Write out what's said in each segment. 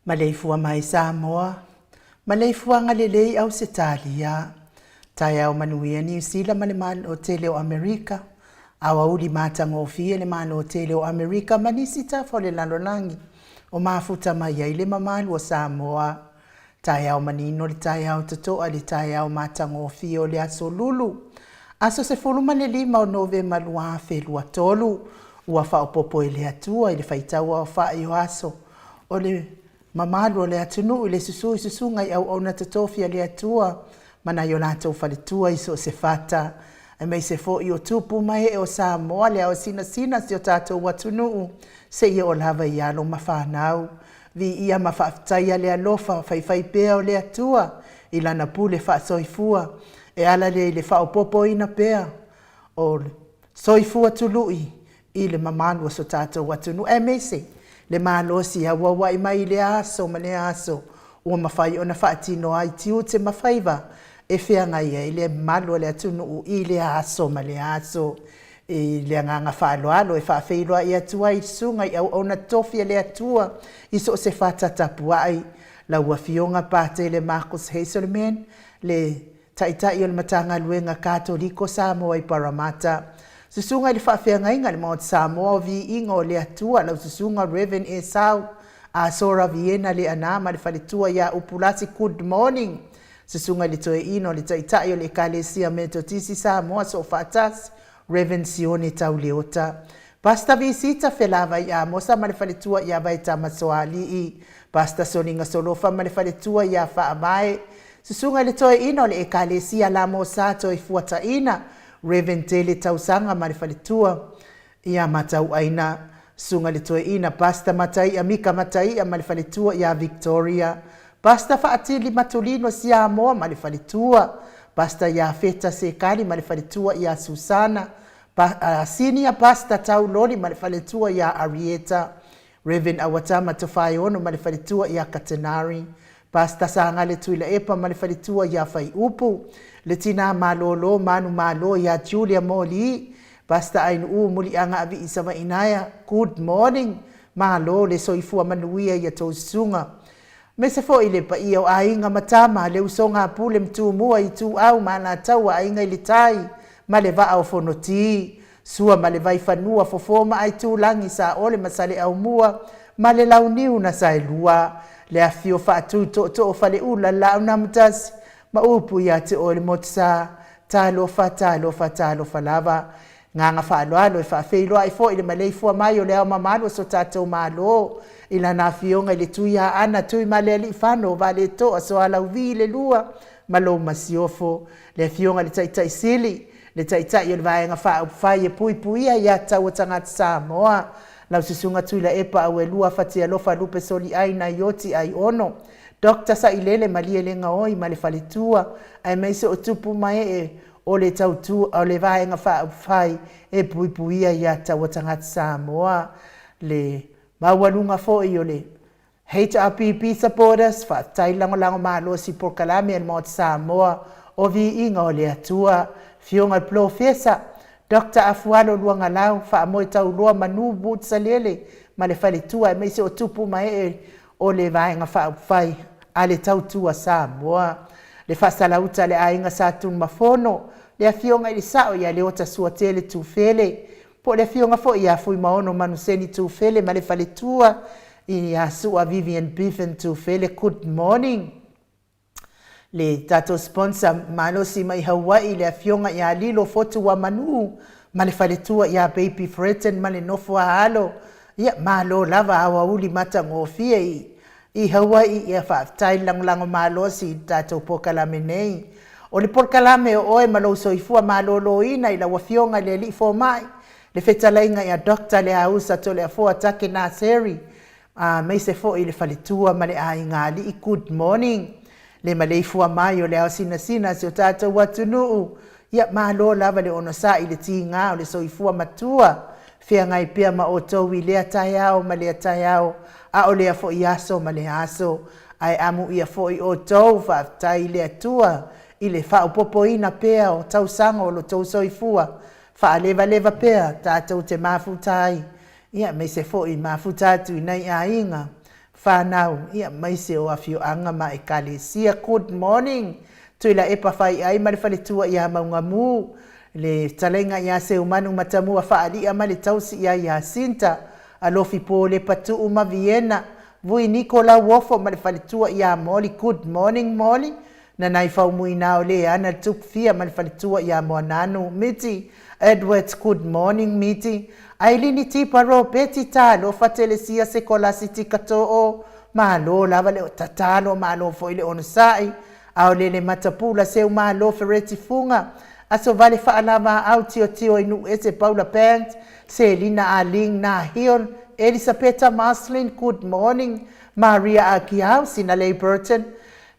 Maleifua mai Samoa, maleifuaga lelei Ausetalia, taeao manuia Niu Sila ma le Malo tele o Amerika, aoauli matagofie le Malo tele o Amerika ma nisi tafa o le lalolagi o mafuta mai ai le mamalu o Samoa. Taeao manino le taeao totoa le taeao matagofie o le aso Lulu, aso 15 o Novema 2023, ua faaopoopo e le Atua i le faitau aofai o aso o le mamalu o le atunuu i le susu i susuga i auauna totofi a le Atua ma nai o latou faletua i so o se fata, aemaise foi o tupu ma ee o Samoa le ao sinasina si o tatou atunuu seia oo lava i alo ma fanau. Viia ma faafetaia le alofa faifaipea o le Atua i Lana pule faasoifua e ala lea i le faaopoopoina pea o soifua tului i le mamalu o so tatou atunuu, aemaise le malosi e auauai mai i lea aso ma lea aso ua mafai ona faatino ai tiute ma faiva e feagai ai le mamalu o le atunuu i lea aso ma lea aso. I le agaga faaaloalo e faafeiloai atu ai i susuga i auauna totofi a le Atua i so o se fata tapuai, lau Afioga Patele Marcus Hazelman, le Taitai o le Matagaluega Katoliko Samoa i Paramata, Susuga i le Faafeagaiga i le Maota Samoa o Viiga o le Atua, lau Susuga Rev. Esau Asora Viena Leaana ma le faletua ia Upulasi Good morning. Susuga i le Toeaina o le Taitai o le Ekalesia Metotisi Samoa Soofaatasi, Rev. Sione Tauleota, Pastor Visita Felavai Amosa ma le faletua ia Vaetama Soalii, Pastor Soliga Solofa ma le faletua ia Faavae, Susuga i le Toeaina o le Ekalesia Lamosa Toefuataina, Rev. Tele Tausaga ma le faletua ia Matauaina, Susuga i le Toeaina Pastor Mataia Mika Mataia ma le faletua ia Victoria, Pastor Faatili Matulino Siamoa ma le faletua, Pastor Iafeta Sekali ma le faletua ia Susana, Pa, Senior Pastor Tau Loli ma le faletua ia Arieta, Rev. Awatama Tofaeono ma le faletua ia Katenari, Pastor Sagale Tuilaepa ma le faletua ia Faiupu, le Tina Malolo Manumalo ia Julia Moli, Pastor Ainuu Muliaga Avii Savainaea, Good morning, Malo le soifua manuia ia tou susuga. Aemaise foi le paia o aiga ma tama, le usoga a Pule ma Tumua, Ituau ma Alataua, Aiga i le Tai ma le Vaa o Fonoti, Sua ma le Vaifanua, Fofo ma Aitulagi, Saole ma Saleaaumua ma le Launiu na Saelua, le afifio faatui tootoo o Faleula, le Laaunamutasi ma upu ia te oe le Motusa. Talofa, talofa, talofa lava. Agaga faaaloalo e faafeiloai foi le maleifua mai o le Ao Mamalu o so tatou Malo i lana Afioga i le Tui Aana Tuimalealiifano Vaaletoa Soalauvi le Lua ma lou Masiofo, le Afioga i le Taitai Sili, le Taitai o le Vaega Faaupufai e Puipuia Ia Tatau a Tagata Samoa, lau Susuga Tuilaepa Auelua Fatialofa Lupe Soliai Naioti Aiono, Doctor Sailele Malielegaoi ma le Faletua, aemaise o tupu ma ee o le tautua o le Vaega Faaupufai e Puipuia Ia Tatau a Tagata Samoa, le maualuga foi o le HRPP Supporters, faafetai lagolago malosi polokalame a le Maota Samoa o Viiga o le Atua, Afioga i le Polofesa Doctor Afualo Luagalau, Faamoe Tauloa Manu Boots Salele ma le Faletua aemaise o tupu ma ee o le Vaega Faaupufai a le Tautua Samoa, le Faasalauta a le Aiga Sa Tunumafono, le Afioga i le Sao ia Leota Suatele Tufele, po o le Afioga foi ia Fuimaono Manuseni Tufele ma le Faletua ia Sua Vivian Biffen Tufele. Good morning. Le tatou sponsor malosi mai Hawaii le Afioga ia Lilo Fotuamanu ma le faletua ia Baby Freton ma le nofo a alo. Ia, malo lava aoauli matagofie i i Hawaii. Ia faafetai le lagolago malosi i le tatou polokalame nei. O le polokalame o oe ma lou soifua maloloina i lau Afioga i le Alii Fomai, le fetalaiga ia Doctor Leausa Toleafoa Take Naseri, aemaise foi le faletua ma le aiga alii. Good morning le maleifua mai o le ao sinasina a si o tatou atunuu. Ia, malo lava le onosai i le tiga o le soifua matua feagai pea ma outou i lea taeao ma lea taeao, a o lea foi aso ma lea aso. Ae amuia foi outou, faafetai i le Atua i le faaopoopoina pea o tausaga o lo outou soifua faalevaleva pea tatou te mafuta ai, ia aemaise foi mafuta atu i nai aiga. Whanau, ia, aemaise o afioaga ma ekalesia. Good morning. Tuilaepa Faiai ma le faletua ia Maugamu, le fetalaiga ia Seumanu Matamua Faalia ma le tausi ia Iasinta, Alofi Polepa Tuu ma Viena, Vui Niko Lauofo ma le faletua ia Moli. Good morning Moli. Nanai Faumuina o Leana Tupfia ma le faletua ia Moananu. Miti Edwards, good morning Miti. Ailini Tipa Ropeti talofa Telesia Sekolasi Tikato'o, malo lava le tatalo, malo foi le onosai. Aolele Matapula Seu Malo Fereti Fuga, Aso Vale Faalava Au Tiotio i Nu'u Ese Paula Banks, Selina Aling Na Hill, Elisapeta Marslin, good morning. Maria Akiau, Sinalei Burton,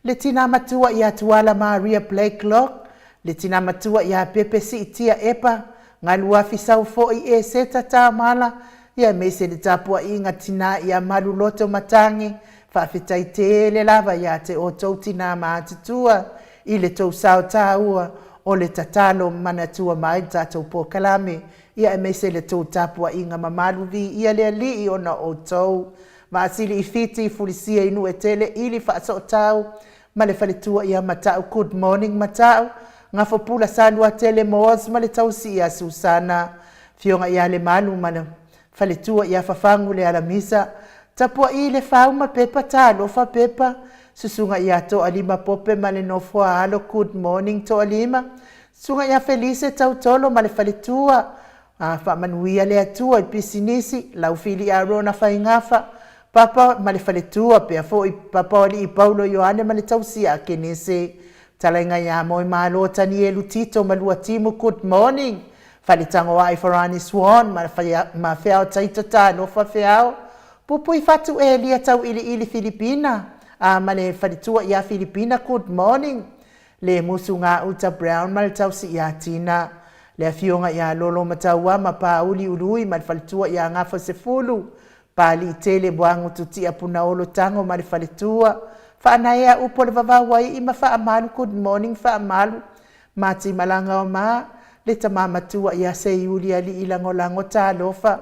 le tina matua ia Tuala Maria Blakelock, le tina matua ia Pepe Siitia Epa, Galuafi Saufo'i Eseta Tamala, ia aemaise le tapuaiga tina ia Maluloto Matangi, faafetai tele lava ia te outou tina matutua i le tou sao taua o le tatalo manatua mai le tatou polokalame, ia aemaise le tou tapuaiga mamalu. Viia le Alii ona o outou. Vaasili i Fiti Fulisia i Nu'etele ili Faasootau ma le faletua ia Mata'u. Good morning Mata'u. Gafopula Saluatele Moos ma le tausi ia Susana, Afioga ia Lemalu ma le faletua ia Fafagu le Alamisa, Tapua'i le Fau ma Pepa, talofa Pepa, Susuga ia Toalima Pope ma le nofoa alo. Good morning Toalima. Susuga ia Felise Tautolo ma le faletua, a faamanuia le Atua i pisinisi, Laufili Arona Faigafa, Papa ma le faletua, pea foi Papa o Alii Paulo Ioane ma le tausi a Kenese, Talaiga ia Moemalo Tanielu Tito ma Luatimu. Good morning. Faletagoai Farani Swan ma, ma Feao Taito, talofa Feao. Pupui Fatu Elia Tauiliili Filipina a ma le faletua ia Filipina. Good morning. Le Musu Gauta Brown ma le tausi ia Tina, le afioga ia Lolo Mataua ma Pauli Ului ma le faletua ia Gafa Sefulu, Palii Tele Buagu Tutia Punaolo Tago ma le faletua, Faanaea Upu o le Vavau Aii ma Faamalu. Good morning Faamalu. Mati Malaga o Ma, le tama matua ia Seiuli Alii Lagolago, talofa.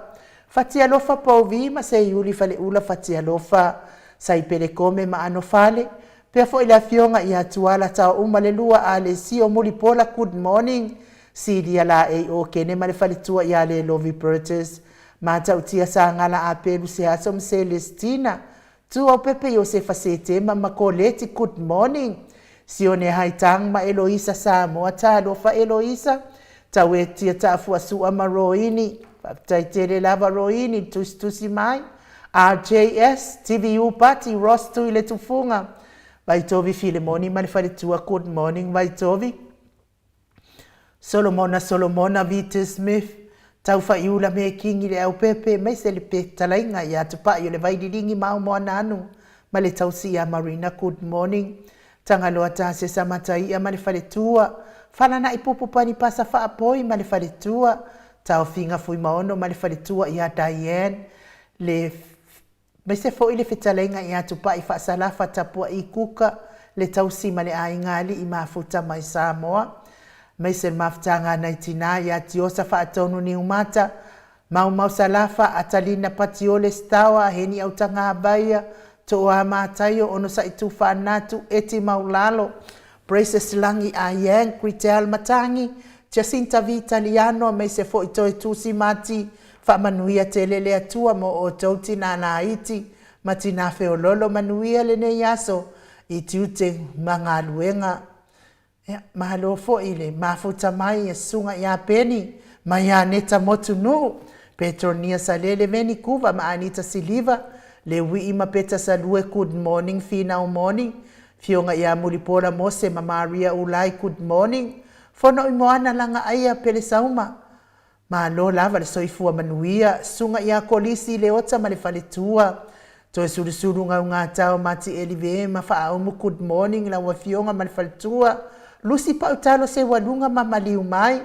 Fatialofa Pouvi ma Seiuli Faleula Fatialofa, Saipelekome ma Anofale, pea foi le afioga ia Tuala Taouma le Lua Alesio Mulipola. Good morning. Silia Laei Okene ma le faletua ia Lelovi Burgess, Matautia Sagala Apelu Seaso ma Celestina Tuaupepe Iosefa Setema ma Koleti. Good morning. Sione Haitang ma Eloisa Samoa, talofa Eloisa. Tauetia Taafuasua ma Roini, faafetai tele lava Roini le tusitusi mai. RJS TVU Pati Ross Tui le Tufuga, Vaitovi Filemoni ma le faletua. Good morning Vaitovi. Solomona Solomona Vita Smith, Taufaiula Mekingi le Aupepe, aemaise le fetalaiga ia Tupai o le Vaililigi ma Aumoananu ma le tausi ia Marina. Good morning. Tagaloa Tasesa Mataia ma le faletua, Falana'i Pupu Panipasa Faapoi ma le faletua, Taofiga Fuimaono ma le faletua ia Diane, le Aemaise foi le fetalaiga ia Tupai Faasalafa Tapua'i Kuka, le tausi ma le aiga alii mafuta mai Samoa. Aemaise le mafutaga a nai tinā ia Tiosa Faatonu Niumata, Maumau Salafa, Atalina Patiole Stawa, Heni Autagavaia, Tooa Mataio, Onosai Tufaanatu, Eti Maulalo, Precious Lagi Ayang, Kritel Matangi, Jacinta Vitaliano, aemaise foi Toe Tusi Mati. Faamanuia tele le Atua mo outou tinā laiti ma tinā feololo. Manuia lenei aso i tiute ma galuega. Ia, malo foi le mafuta mai e Susuga ia Peni ma ia Neta Motunuu, Petronia Salele Veni Kuva ma Anita Siliva, le Wii ma Peta Salue. Good morning Finau Moni, Fioga ia Mulipola Mose ma Maria Ulai. Good morning. Fono i Moana Lagaaia Pelesauma. Malo lava le soifua manuia, Susuga ia Kolisi Leota ma le faletua, Toe Sulusulu Gaugatao Mati Elive ma Faaumu. Good morning lau afioga ma le faletua, Lusi Pautalo Seualuga ma Maliu Mai,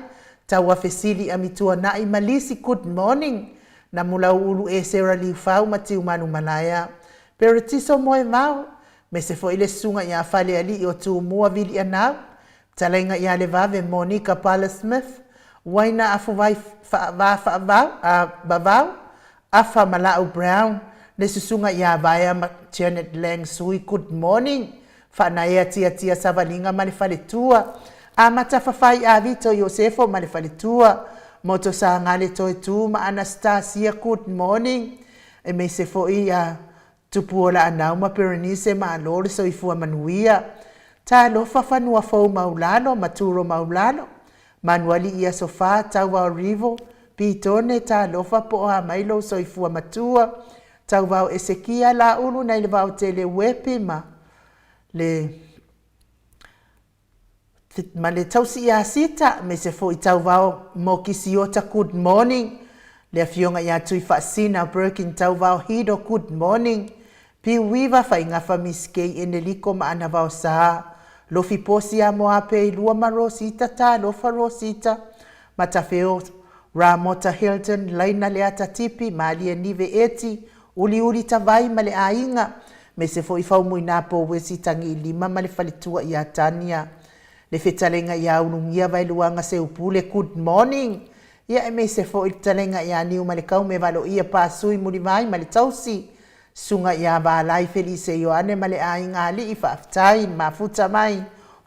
Tauafesili Amituana'i ma Lisi. Good morning Namulauulu Esera Liufau ma Tiumalu Malaea, Peretiso Moevao, mese foi le susuga ia Falealii o Tumua Vilianau, Talaiga ia Levave Monica Pala Smith, Uaina Afuvai Faavā Faavau, a, Vavau, Afa Malau Brown, Le susuga ia Vaea ma Janet Lang Sui Good morning Faanaea Tiatia Savaliga ma le faletua Amata Fafai Avito Iosefo ma le faletua Moto Sagale Toetu ma Anastasia Good morning Aemaise foi ia Tupuola Anau ma Berenice Malo le soifua manuia Talofa Fanua Fou Maulalo ma Turo Maulalo Manualii Aso Fa Tauvao Rivo Pitone Talofa po o a mai lou soifua matua Tauvao Esekia Laulu nai le Vaotele Uepi ma le ma le tausi ia Sita me se foi Tauvao Mokisiota Good morning Le afioga ia Tuifaasina Birkin Tauvao Hido Good morning Piuiva Faigafa Miss Kay Eneliko ma ana Vaosa Lofi Posi a Moape i lua ma Rosita Talofa Rosita Matafeo Ramota Hilton Laina Leata Tipi Malie Nive Eti Uliuli Tavai ma le aiga me se foi Faumuina Powesi Tagiilima ma le faletua ia Tania Le fetalenga ia Ulugia Vaeluaga Seupule Good morning Ia e me se foi le talenga ia Niumalekau me Valoia Pasui Mulivai ma le tausi Susuga ia Valai Felise Ioane ma le aiga alii faafetai i le mafuta mai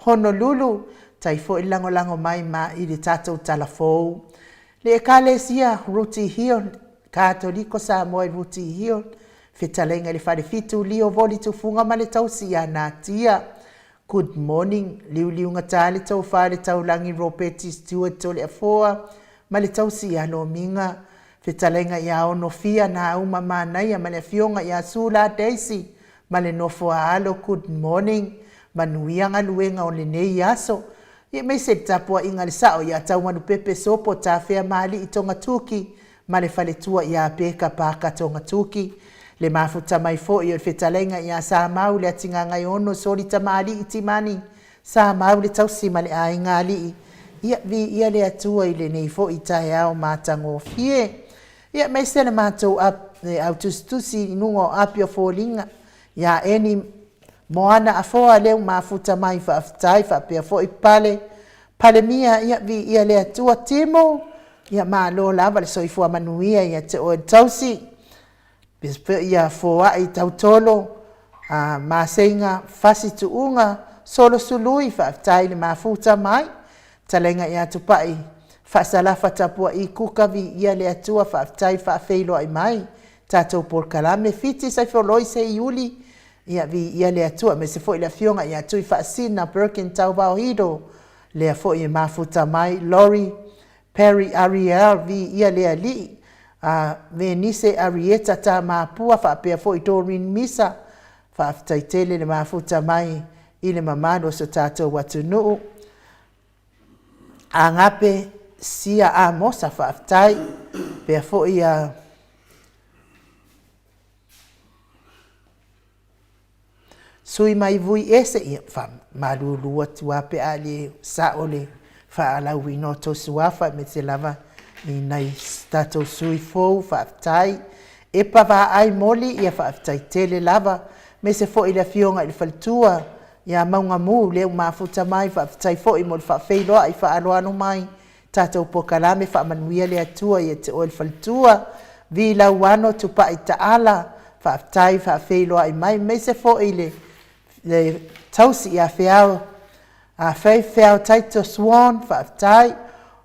Honolulu, tai foi le lagolago mai ma i le tatou tala fou. Le Ekalesia Ruti Hill, Katoliko Samoa i Ruti Hill, fetalaiga i le Falefitu Lio Voli Tufuga ma le tausi ia Natia. Good morning, liuliugata le tofa i le taulagi Ropeti Stewart Toleafoa ma le tausi ia Lomiga. Fetalaiga ia Onofia Nauma Manaia ma le Afioga ia Sula Daisy ma le nofo a alo Good morning Manuia galuega o lenei aso Ia aemaise le tapuaiga a le sao ia Taumanupepe Sopo Tafea Maali'i Togatuki ma le faletua ia Peka Paka Togatuki Le mafuta mai foi o le fetalaiga ia Samau Le Atigagaiono Soli Tamaali'i Timani Sa mau le tausi ma le aiga alii, ia viia le Atua i lenei foi taeao matagofie. Ia aemaise le matou le au tusitusi i luga o api o foliga, ia Eni Moana Afoa leu mafuta mai faafetai faapea foi Pale Palemia ia viia le Atua Timo ia malo lava le soifua manuia ia te oe le tausi. Ia foai tautolo, a maseiga fasi tuuga, solo sului faafetai le mafuta mai, talaiga ia tupai faasalafa tapuai kuka viia le Atua faafetai faafeiloai mai tatou polokalame fiti saifoloi seiuli ia viia le Atua aemaise foi le afioga ia Tuifaasina Birkin Tauvaohido lea foi e mafuta mai Lori Perry Ariel viia le Alii, a Venise Arieta Tamapua faapea foi Doreen Misa, faafetai tele le mafuta mai i le mamalu o so tatou atunuu. Agape Sia Amosa faafetai pea foi a Sui mai vui ese, ia, faamalulu atu lava pe a le sao le faalauina o tou suafa aemaise lava i nai tatou sui fou, faafetai. Epa Vaai Moli, ia faafetai tele lava, aemaise foi le afioga i le faletua ia Maugamu lea ua mafuta mai, faafetai foi mo le faafeiloai faaaloalo mai tatou polokalame faamanuia le Atua ia te oe le faletua Vi Lauano Tupai Taala faafetai faafeiloai mai aemaise foi le le tausi ia Feao a Faith Feao Taito Swan faafetai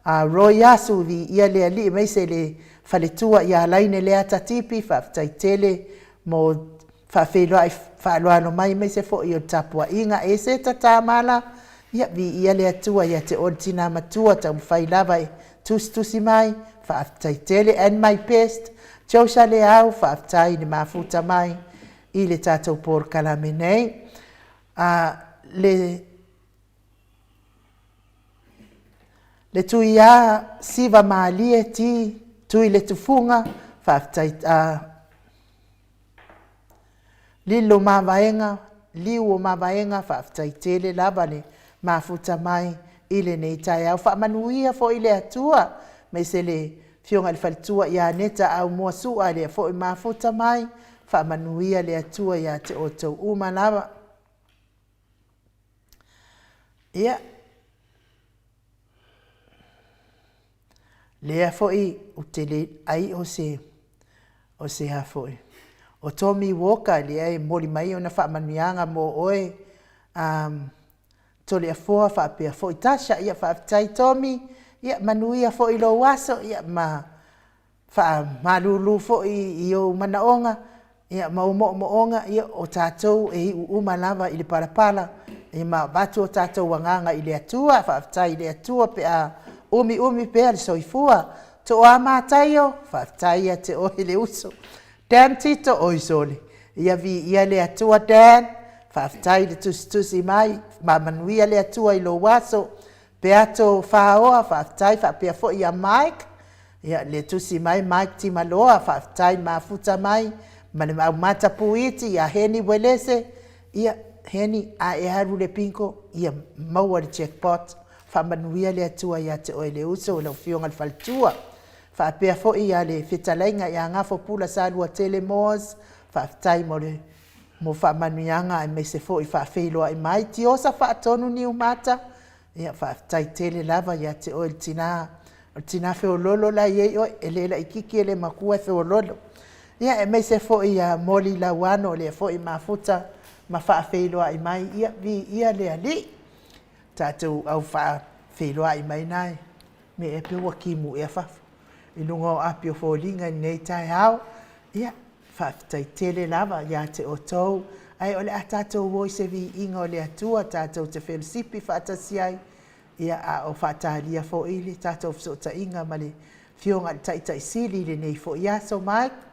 a Roy Asu viia le Alii aemaise le faletua ia Laine Leata Tipi faafetai tele mo Faafeiloai faaaloalo mai aemaise foi o le tapuaiga e se tatamala, ia viia le Atua ia te oe le tina matua taumafai lava e tusitusi mai, faafetai tele and my best Josa Leao faafetai le mafuta mai i le tatou polokalame nei. A le Le Tuiā Siva Malie Ti Tui Le Tufuga faafetai a Lilo Mavaega, Liu o Mavaega, faafetai tele lava le mafuta mai i lenei taeao. Faamanuia foi le Atua, aemaise le Afioga i le Faletua ia Aneta Aumua Sua, lea foi mafuta mai, faamanuia le Atua ia te outou uma lava. Ia, lea foi ou te le ai o se, o se a foi. O Tommy Walker lea e momoli mai ona faamanuiaga mo oe, Toleafoa faapea foi Tasha. Ia faafetai Tommy, ia manuia foi lou aso, ia ma faamalulu foi i ou manaoga ia ma ou moomooga, ia o tatou e iu uma lava i le palapala, ia ma avatu o tatou agaga i le Atua. Faafetai i le Atua pe a umiumi pea le soifua. Toa Mataio, faafetai ia te oe le uso. Dan Tito, oi sole, ia viia le Atua Dan, faafetai le tusitusi mai, manuia le Atua i lou aso. Peato Faoa, faafetai faapea foi ia Mike, ia le tusi mai Mike Timaloa, faafetai mafuta mai, ma le aumata Puiti ia Heni Uelese, ia Heni a e alu i le bingo, ia maua le jackpot, faamanuia le Atua ia te oe le uso, lau Afioga i le Faletua. Faapea foi ia le fetalaiga ia Gafopula Saluatele Moss, faafetai mo le faamanuiaga aemaise foi faafeiloai mai. Tiosa Faatonu Niumata, ia faafetai tele lava ia te oe le tina, o le tina feoloolo la e i ai oe, e le laitiiti e le matua e feoloolo. Ia aemaise foi ia Moli Lauano, o lea foi e mafuta ma faafeiloai mai, ia viia le Alii. Tatou au faafeiloai mai na, me ea pe ua timu ea fafo i luga o api o foliga i lenei taeao. Ia, faafetai tele lava ia te outou, ae o le a tatou o i se viiga o le Atua tatou te felosipi faatasi ai, ia a o faatalia foi le tatou fesootaiga ma le Afioga i le Taitai Sili i lenei foi aso. Mike.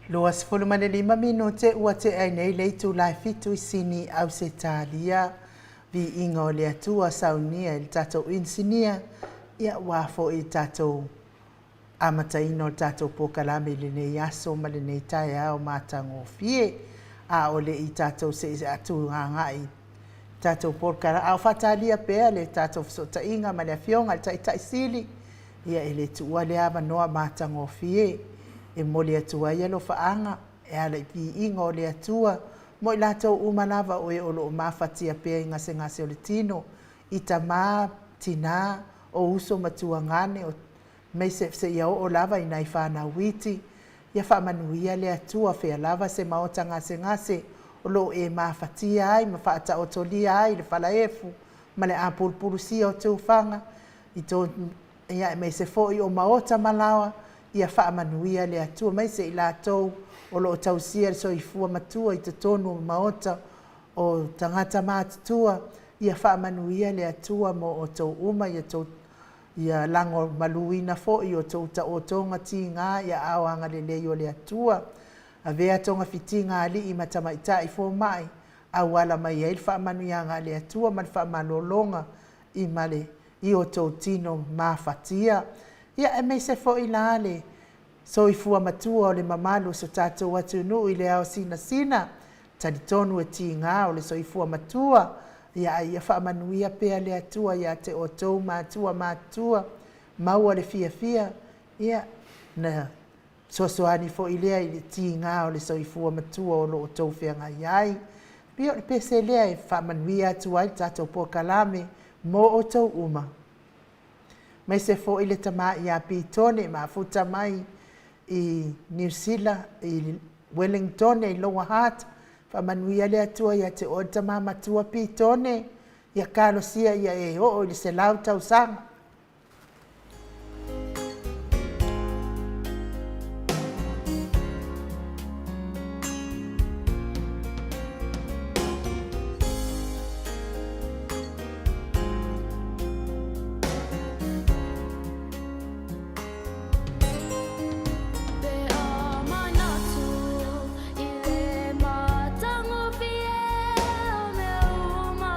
25 minute ua tea ai nei le itula e 7 i Sini, Ausetalia. Viiga o le Atua saunia i le tatou inisinia, ia aua foi le tatou amataina o le tatou polokalame i lenei aso ma lenei taeao matagofie. A o le i tatou see atu agai i tatou polokalame, a o faatalia pea le tatou fesootaiga ma le Afioga i le Taitai Sili, ia e le tuua lea avanoa matagofie e momoli atu ai alofaaga e ala i viiga o le Atua mo i latou uma lava o e o lo o mafatia pea i gasegase o le tino, i tama, tina, o uso ma tuagane, aemaise seia oo lava i nai fanau iti. Ia faamanuia le Atua, fea lava se maota gasegase o lo o e mafatia ai ma faataotolia ai le falaefu ma le apulupulusia o tufaga i to, ia aemaise foi o maota ma laoa. Ia faamanuia le Atua, aemaise i latou o lo o tausia le soifua matua i totonu o maota o tagata matutua. Ia faamanuia le Atua mo outou uma, ia tou ia lagomaluina foi o outou taotoga tiga i aao agalelei o le Atua. Avea togafitiga a alii ma tamaitai fomai, auala mai ai le faamanuiaga a le Atua ma le faamalologa i male i o outou tino mafatia. Ia aemaise foi la le soifua matua o le mamalu o so tatou atunuu i le ao sinasina, talitonu e tiga o le soifua matua, ia a ia faamanuia pea le Atua ia te outou matua matutua, maua le fiafia, ia na fesoasoani foi lea i le tiga o le soifua matua o lo o outou feagai ai. Ia o le pese lea e faamanuia atu ai le tatou polokalame mo outou uma. Aemaise foi le tama ia Pitone e mafuta mai i Niu Sila, i Wellingtone i Lower Hutt. Faamanuia le Atua ia te oe le tama matua Pitone, ia talosia ia e oo i le 100 tausaga. Pe a manatu i le matagofie o mea uma.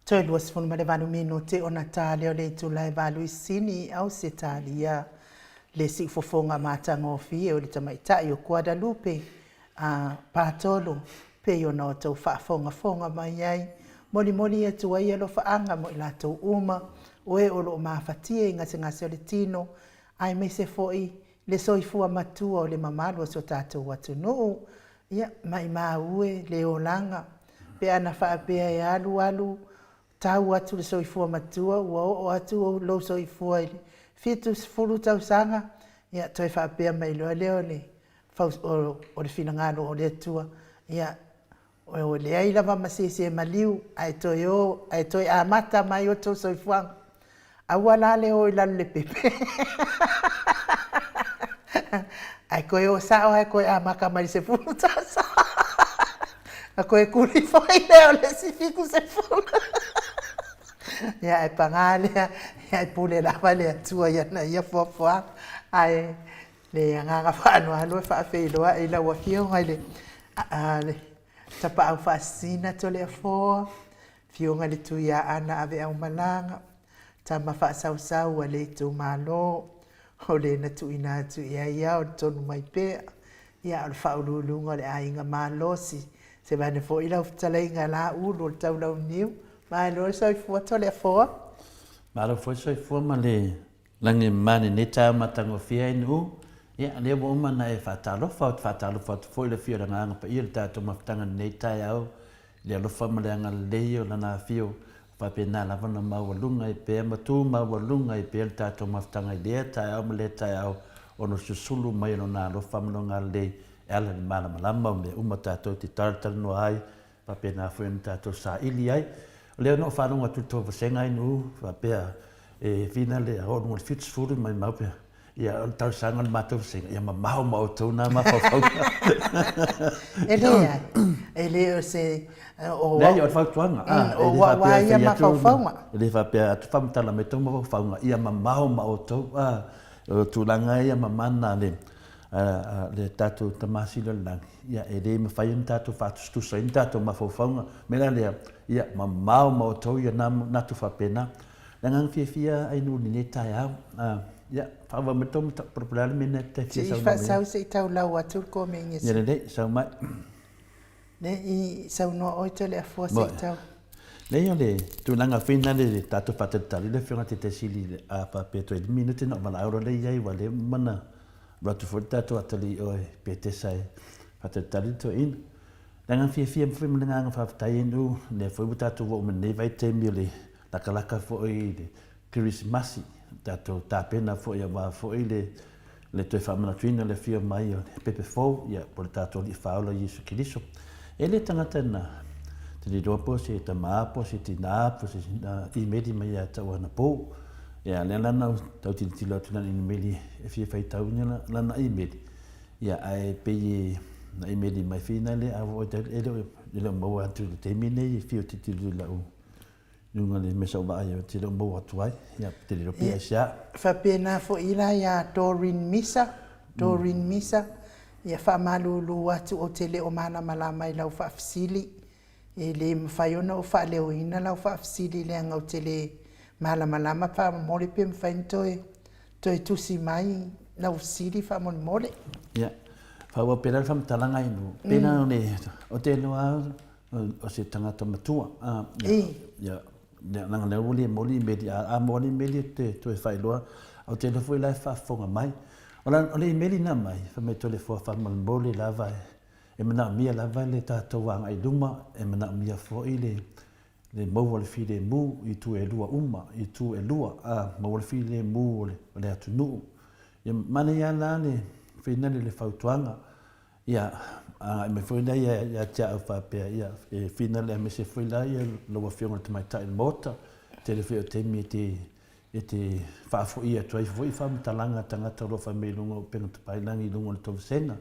Toe 28 minute ona ta lea o le itula e 8 i Sini i Ausetalia. Le siufofoga matagofie o le tamaitai o Guadalupe a Patolo pei ona outou faafogafoga mai ai, molimoli atu ai alofaaga mo i latou uma o e o lo o mafatia i gasegase o le tino, aemaise foi le soifua matua o le mamalu o si o tatou atunuu. Ia, maimau e le olaga, pe ana faapea e alu alu tau atu le soifua matua ua oo atu lou soifua i le 70 tausaga, ia toe faapea mai loa lea o le o le finagalo o le Atua, ia ua leai lava ma se isi e maliu ae toe o ae toe amata mai outou soifuaga. Aua la le o i lalo o le pepe ae toe o sao lava e toe amata mai le 10 tausaga ona toe tuli foi lea o le isi 70. Ia ae paga lea, e pule lava le Atua i ana ia foafoaga. Ae le agaga faaaloalo e faafeiloai i lau Afioga i le Tapaau Faasisina Toleafoa, Afioga i le Tuiaana Aveaumalaga, Tama Faasausau a le itumalo, o le na tuuina atu i ai ao le tonu mai pea, ia o le faauluuluga o le aiga malosi, se vaeane foi lau fetalaiga Laulu o le Taulauniu, malo le soifua Toleafoa. Malo foi le soifua ma le lagi e mama i lenei taeao matagofie ai Nu'u. Ia, o lea ua uma ona e faatalofa, ou te faatalofa atu foi i le afio o le Agaga Paia i le tatou mafutaga i lenei taeao, i le alofa ma le agalelei o Lana afio, faapena lava ona maualuga ai pea ma tu maualuga ai pea le tatou mafutaga i lea taeao ma lea taeao, ona o le susulu mai o Lona alofa ma Lona agalelei e ala i le malamalama o mea uma tatou te talatalanoa ai, faapena foi ona tatou saili ai. O lea na ou faalogo atu i le tou vasega ai Nu'u, faapea e fina le oo i luga o le 70 maimau pe Ia, o le talosaga o le matou vasega, ia mamao ma outou na mafaufauga. E leai, e le o se... O, Leai, o le fautuaga. O au lava ia mafaufauga. E le faapea atu faamatala mai tou mafaufauga, ia mamao ma outou. O tulaga ia mamana a le, le tatou Tama Sili o le Lagi, ia, e le mafai ona tatou faatusatusaina tatou mafaufauga. O le mea la lea, ia mamao ma outou ia manatu faapena. Le agaga fiafia Ainuu i lenei taeao. Ia, faaauau mai tou mataupu po o le a le mea lena e te fia saunoa mai ai. Se i faasau se i taulau atu le komeni a Ia lelei, sau mai. Le i saunoa oe Toleafoa se i tau. Leai o le tulaga foi lena le tatou faatalitali le Afioga i le Taitaifono a faapea toe lima minute ona ou valaau loa lea i ai aua o lea ua uma ona alu atu foi le tatou atalii i o i Petesa e faatalitali le toeaina. Le agaga fiafia foi ma le agaga faafetai Ainuu, lea foi ua tatou oo mai i lenei vaitaimi o le lakalaka foi i le Kerisimasi, tatou tapena foi aua foi le le toe faamanatuina o le afio mai o le pepe fou, ia, po o le tatou Alii Faaola Iesu Keriso. E le tagata na te le iloa po o se tama po o se tinā po o se imeli mai ia te au anapo. Ia, lea la na ou tau tilotilo atu i lana imeli e fia faitauina lana imeli, ia, ae pei e na imeli mai finale a e le o maua atu i le taimi nei e fia tilotilo i lau luga le mea sa ou vaai ai, ou te le o maua atu ai, ia, ou te le iloa pe aisea. Faapena foi la ia Doreen Misa, Doreen Misa, ia faamalulu atu ou te le o malamalama i lau faafesili. E le mafai ona ou faaleoina lau faafesili leaga ou te le malamalama faamolemole pe mafai ona toe toe tusi mai lau fesili faamolemole. Ia, faaauau pea la le faamatalaga i nuu. Pei la o le, ou te iloa o se tagata matua. Ia, leaga lea ua le moli imeli, a moli imeli e te toe faailoa, ou te iloa foi la e faafofoga mai. O le imeli na aumai, fai mai Toleafoa faamolemole lava, e manaomia lava le tatou agai i luma, e manaomia foi le maua o le filemu i itu e lua uma, i itu e lua, maua le filemu o le atunuu. Ia manaia lava la le finali o le fautuaga, Ia, agai mai foi lea ia te au faapea, ia, e finale aemaise foi la ia lau Afioga i le Tamaitai o le Maota, tele foi o taimi e te, e te faafoia atu ai foi faamatalaga a tagata o lo o fai mai i luga o upega tapailagi i luga o le tou vasega.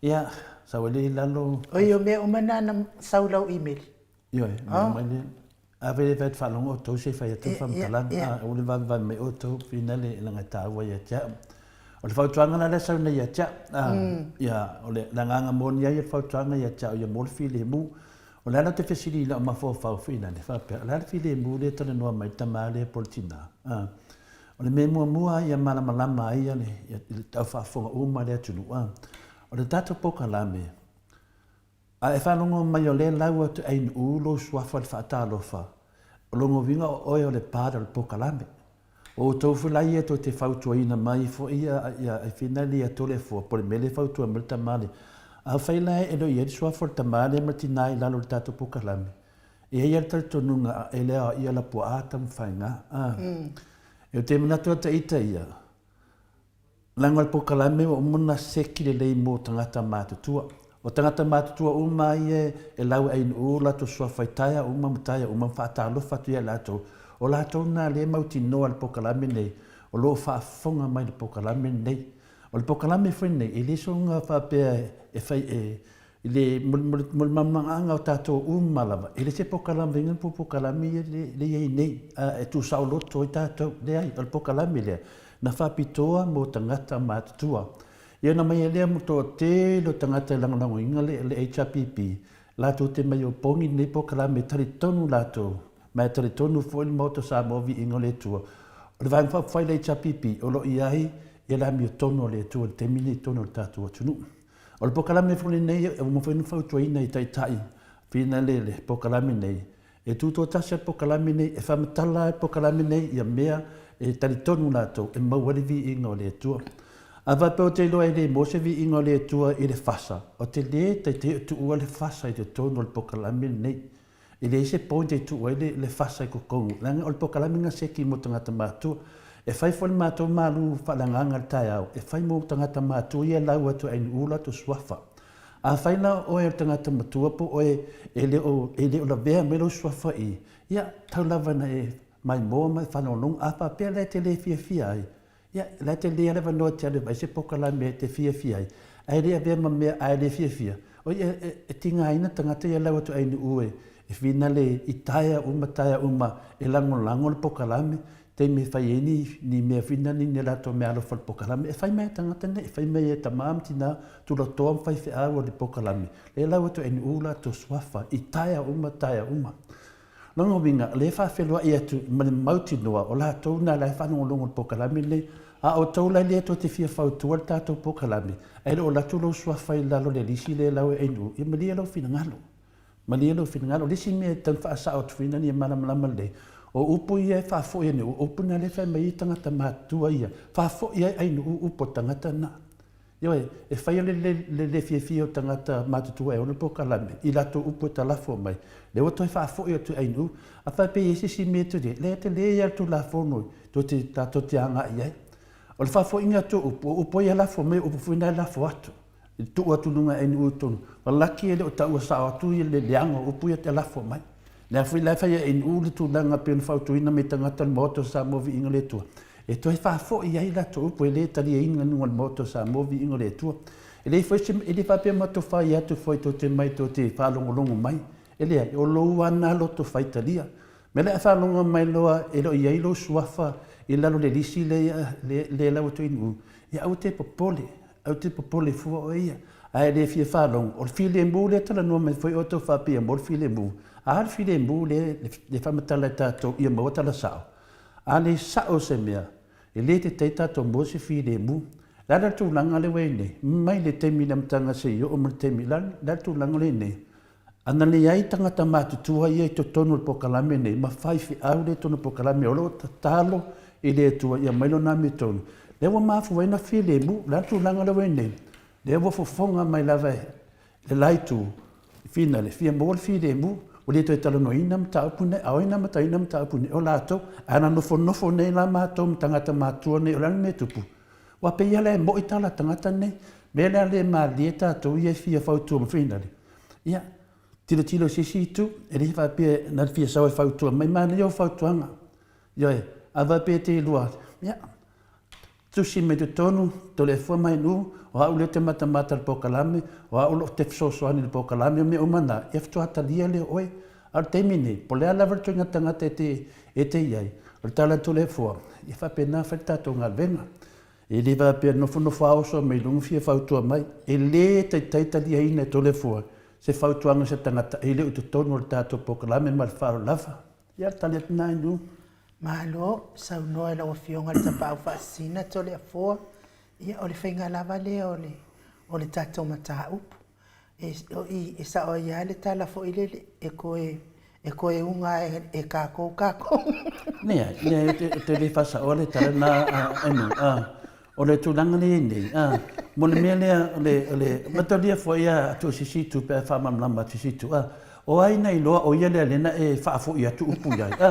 Ia, sau ai lea i lalo. Oi, o mea uma na na sau lau email? Ioe, mea uma lea. A fai e fai atu faalogo outou se i fai atu le faamatalaga, a aua le vavevave mai outou, finale leaga e taua ia te au. O le fautuaga la lea e sau nei ia te au, ia, o le agaga moni ai o le fautuaga ia te au ia mo le filemu. O le a la te fesili i lau mafaufau foi lale, faapea, o le a le filemu lea e talanoa mai le tama lea po o le tina? A. O le mea muamua ia malamalama ai le au faafofoga uma a le atunuu, a. O le tatou polokalame, a e faalogo mai o lea e lau atu e Ainuu lou suafa i le faatalofa, o lona uiga o oe o le part o le polokalame. O outou foi la ia tou te fautuaina mai foi ia finali ia Toleafoa po o le mea lea e fautua mai le tama lea. Afai la e le o i ai le suafa o le tama lea ma le tina i lalo o le tatou polokalame, e i ai lava le talitonuga e le aoaia lapuaa taumafaiga. A. Ou te manatu ata ita ia, Leaga o le polokalame ua uma ona seki lelei mo tagata matutua. O tagata matutua uma lava ia e lauainuu o latou suafa i taea uma ma taea uma ma faatalofa atu ia i latou, o latou na lea e mautinoa i le polokalame lenei, o lo o faafofoga mai i le polokalame lenei. O le polokalame foi lenei, e le soona faapea e fai e I le, mo, mo, mo le malamalamaaga o tatou uma lava, e le se polokalame ina po polokalame ia le, le i ai nei, a, e tuusaoloto ai tatou. Leai, o le polokalame lea, na faapitoa mo tagata matutua. Ia ona mai ai lea mo toatele o tagata e lagolagoina le, le HRPP, latou te mai opogi lenei polokalame, e talitonu latou, ma e talitonu foi le Maota o Samoa Viiga o le Atua, o le Vaega Faaupufai a le HRPP, o lo o i ai ia le amiotonu a le Atua i le taimi lenei i totonu o le tatou atunuu. O le polokalame foi lenei ua mafai ona fautuaina i taitai finale le polokalame nei, e tutoatasi le polokalame nei, e faamatala ai le polokalame nei ia mea e talitonu latou e maua ai le viiga o le Atua. A faapea ou te iloa e le maua se viiga o le Atua i le fasa, ou te le taitai o tuua le fasa i totonu o le polokalame lenei. E leai se point e tuu ai le fasa i totonu, leaga o le polokalame na seki mo tagata matutua. E fai foi le matou malu faaleagaga i le taeao, e fai mo tagata matutua ia e lau atu e ainuu latou suafa. Afai la o oe o le tagata matua po o oe e le o, e le o lavea mai lou suafa i i, ia, tau lava ina e maimoa ma e faalogologo. A faapea la e te le fiafia ai, Ia, la e tele lava le avanoa e te alu e vaai se polokalame e te fiafia ai, ae le avea ma mea a e le fiafia, oi e, e, e tigaina tagata ia lau atu ainuu e, e finale i taea uma taea uma e lagolago le polokalame, taimi e fai ai ni, ni mea finale ni a latou meaalofa i le polokalame, e fai mai e tagata nei, e fai mai e tama ma tina, tulatoa ma faifeau o le polokalame, lea lau atu ainuu latou suafa i taea uma taea uma. Lona uiga, o lea e faafeiloai atu ma le mautinoa o latou na la e faalogologo i le polokalame lenei, a outou la lea tou te fia fautua le tatou polokalame, ae le o alu atu lou suafa i lalo o le lisi lea e lau e Ainuu, ia malie lou finagalo. Malie lou finagalo. O le isi mea e tatau ona faasao atu foi ina ia malamalama lelei, o upu ia e faafoi ane, o upu na lea e fai mai ai tagata matutua ia, faafoi ai Ainuu upu a le tagata lena. Ioe, e faia le le fiafia o tagata matutua e ona polokalame i latou upu e talafo mai, lea ua toe faafoi atu e Ainuu, a faapea e i ai se isi mea e tuli ai, leai e tele ia le Tulafono tou te tatou te agai i ai. O le faafoiga atu o upu, o upu ia e lafo mai, o upu foi na e lafo atu, e tuu atu i luga e Ainuu i totonu. Ua laki e le o taua sao atu le leaga o upu ia e lafo mai. Lea foi la e fai e Ainuu le tulaga pei ona fautuaina mai tagata o le Maota o Samoa Viiga o le Atua, e toe faafoi ai latou upu e le taliaina i luga o le Maota o Samoa Viiga o le Atua. E leai foi se, e le faapea matou fai atu foi tou te mai tou te faalogologo mai, e leai, o lou lava lena loto faitalia. Mea la e faalogo mai loa e le o i ai lou suafa i lalo o le lisi lea e lau atu Ainuu, ia aua te popole, Ou te popole fua oe ia, ae le fia faalogo, o le filemu lea talanoa mai foi outou faapea ia maua le filemu. A le filemu lea le faamatala e tatou ia maua tala sao? A le sao se mea, e le tetai tatou maua se filemu. Le a la le tulaga lea ua i ai nei? Mai le taimi i le amataga seia oo mai le taimi, le a le tulaga lea i ai nei? Ana leai tagata matutua ia i totonu o le polokalame nei ma faifeau lea i totonu o le polokalame o lo o tatalo i le Atua ia aumai Lona amiotonu, lea ua mafua ai ona filemu. O le a le tulaga lea ua i ai nei? Lea ua fofoga mai lava e le la itu, finale, fia maua le filemu, ua le toe talanoaina mataupu nei, a o ai na amataina mataupu nei? O latou. Ae na nofonofo nei la matou ma tagata matutua nei, o le a le mea e tupu? Ua pei lava la e moi tala a tagata nei. Mea lea le malie tatou ia e fia fautua ma finale, Ia, tilotilo i se isi itu, e le faapea na te fia sau e fautua mai, manaia o fautuaga. Ioe, a faapea e te iloa, ia, tusi mai totonu, Toleafoa mai nuu, o au lea ou te matamata i le polokalame, o au o lo o te fesoasoani i le polokalame, o mea uma na, ia faatoa talia lea o oe. A o le taimi nei, po o le a lava le ituaiga tagata e te, e te i ai, o le tala a Toleafoa, ia faapena fai le tatou galuega. E le faapea nofonofo a oso mai luga fia fautua mai. E le taitai taliaina e Toleafoa. se fautuaga i se tagata e le o i totonu o le tatou polokalame ma le faaaloalo lava. Ia, tali atu na Inu. Malo saunoa i lau Afioga i le Tapaau Faasisina Toleafoa. Ia, o le faiga lava lea o le, o le tatou mataupu. E, o i, e sao ai lava le tala foi lele, e toe, e toe uga lava e kākou kākou. Leai, leai, ou te le faasaoa le tala lena a Inu. A, o le tulaga lea e i ai nei, a, mo le mea lea, o le, o le, matalia foi a atu i se isi itu pe a faamalamalama atu i se isi itu, a, O ai na iloa o ia lea lea na e faafoi atu upu i ai? A,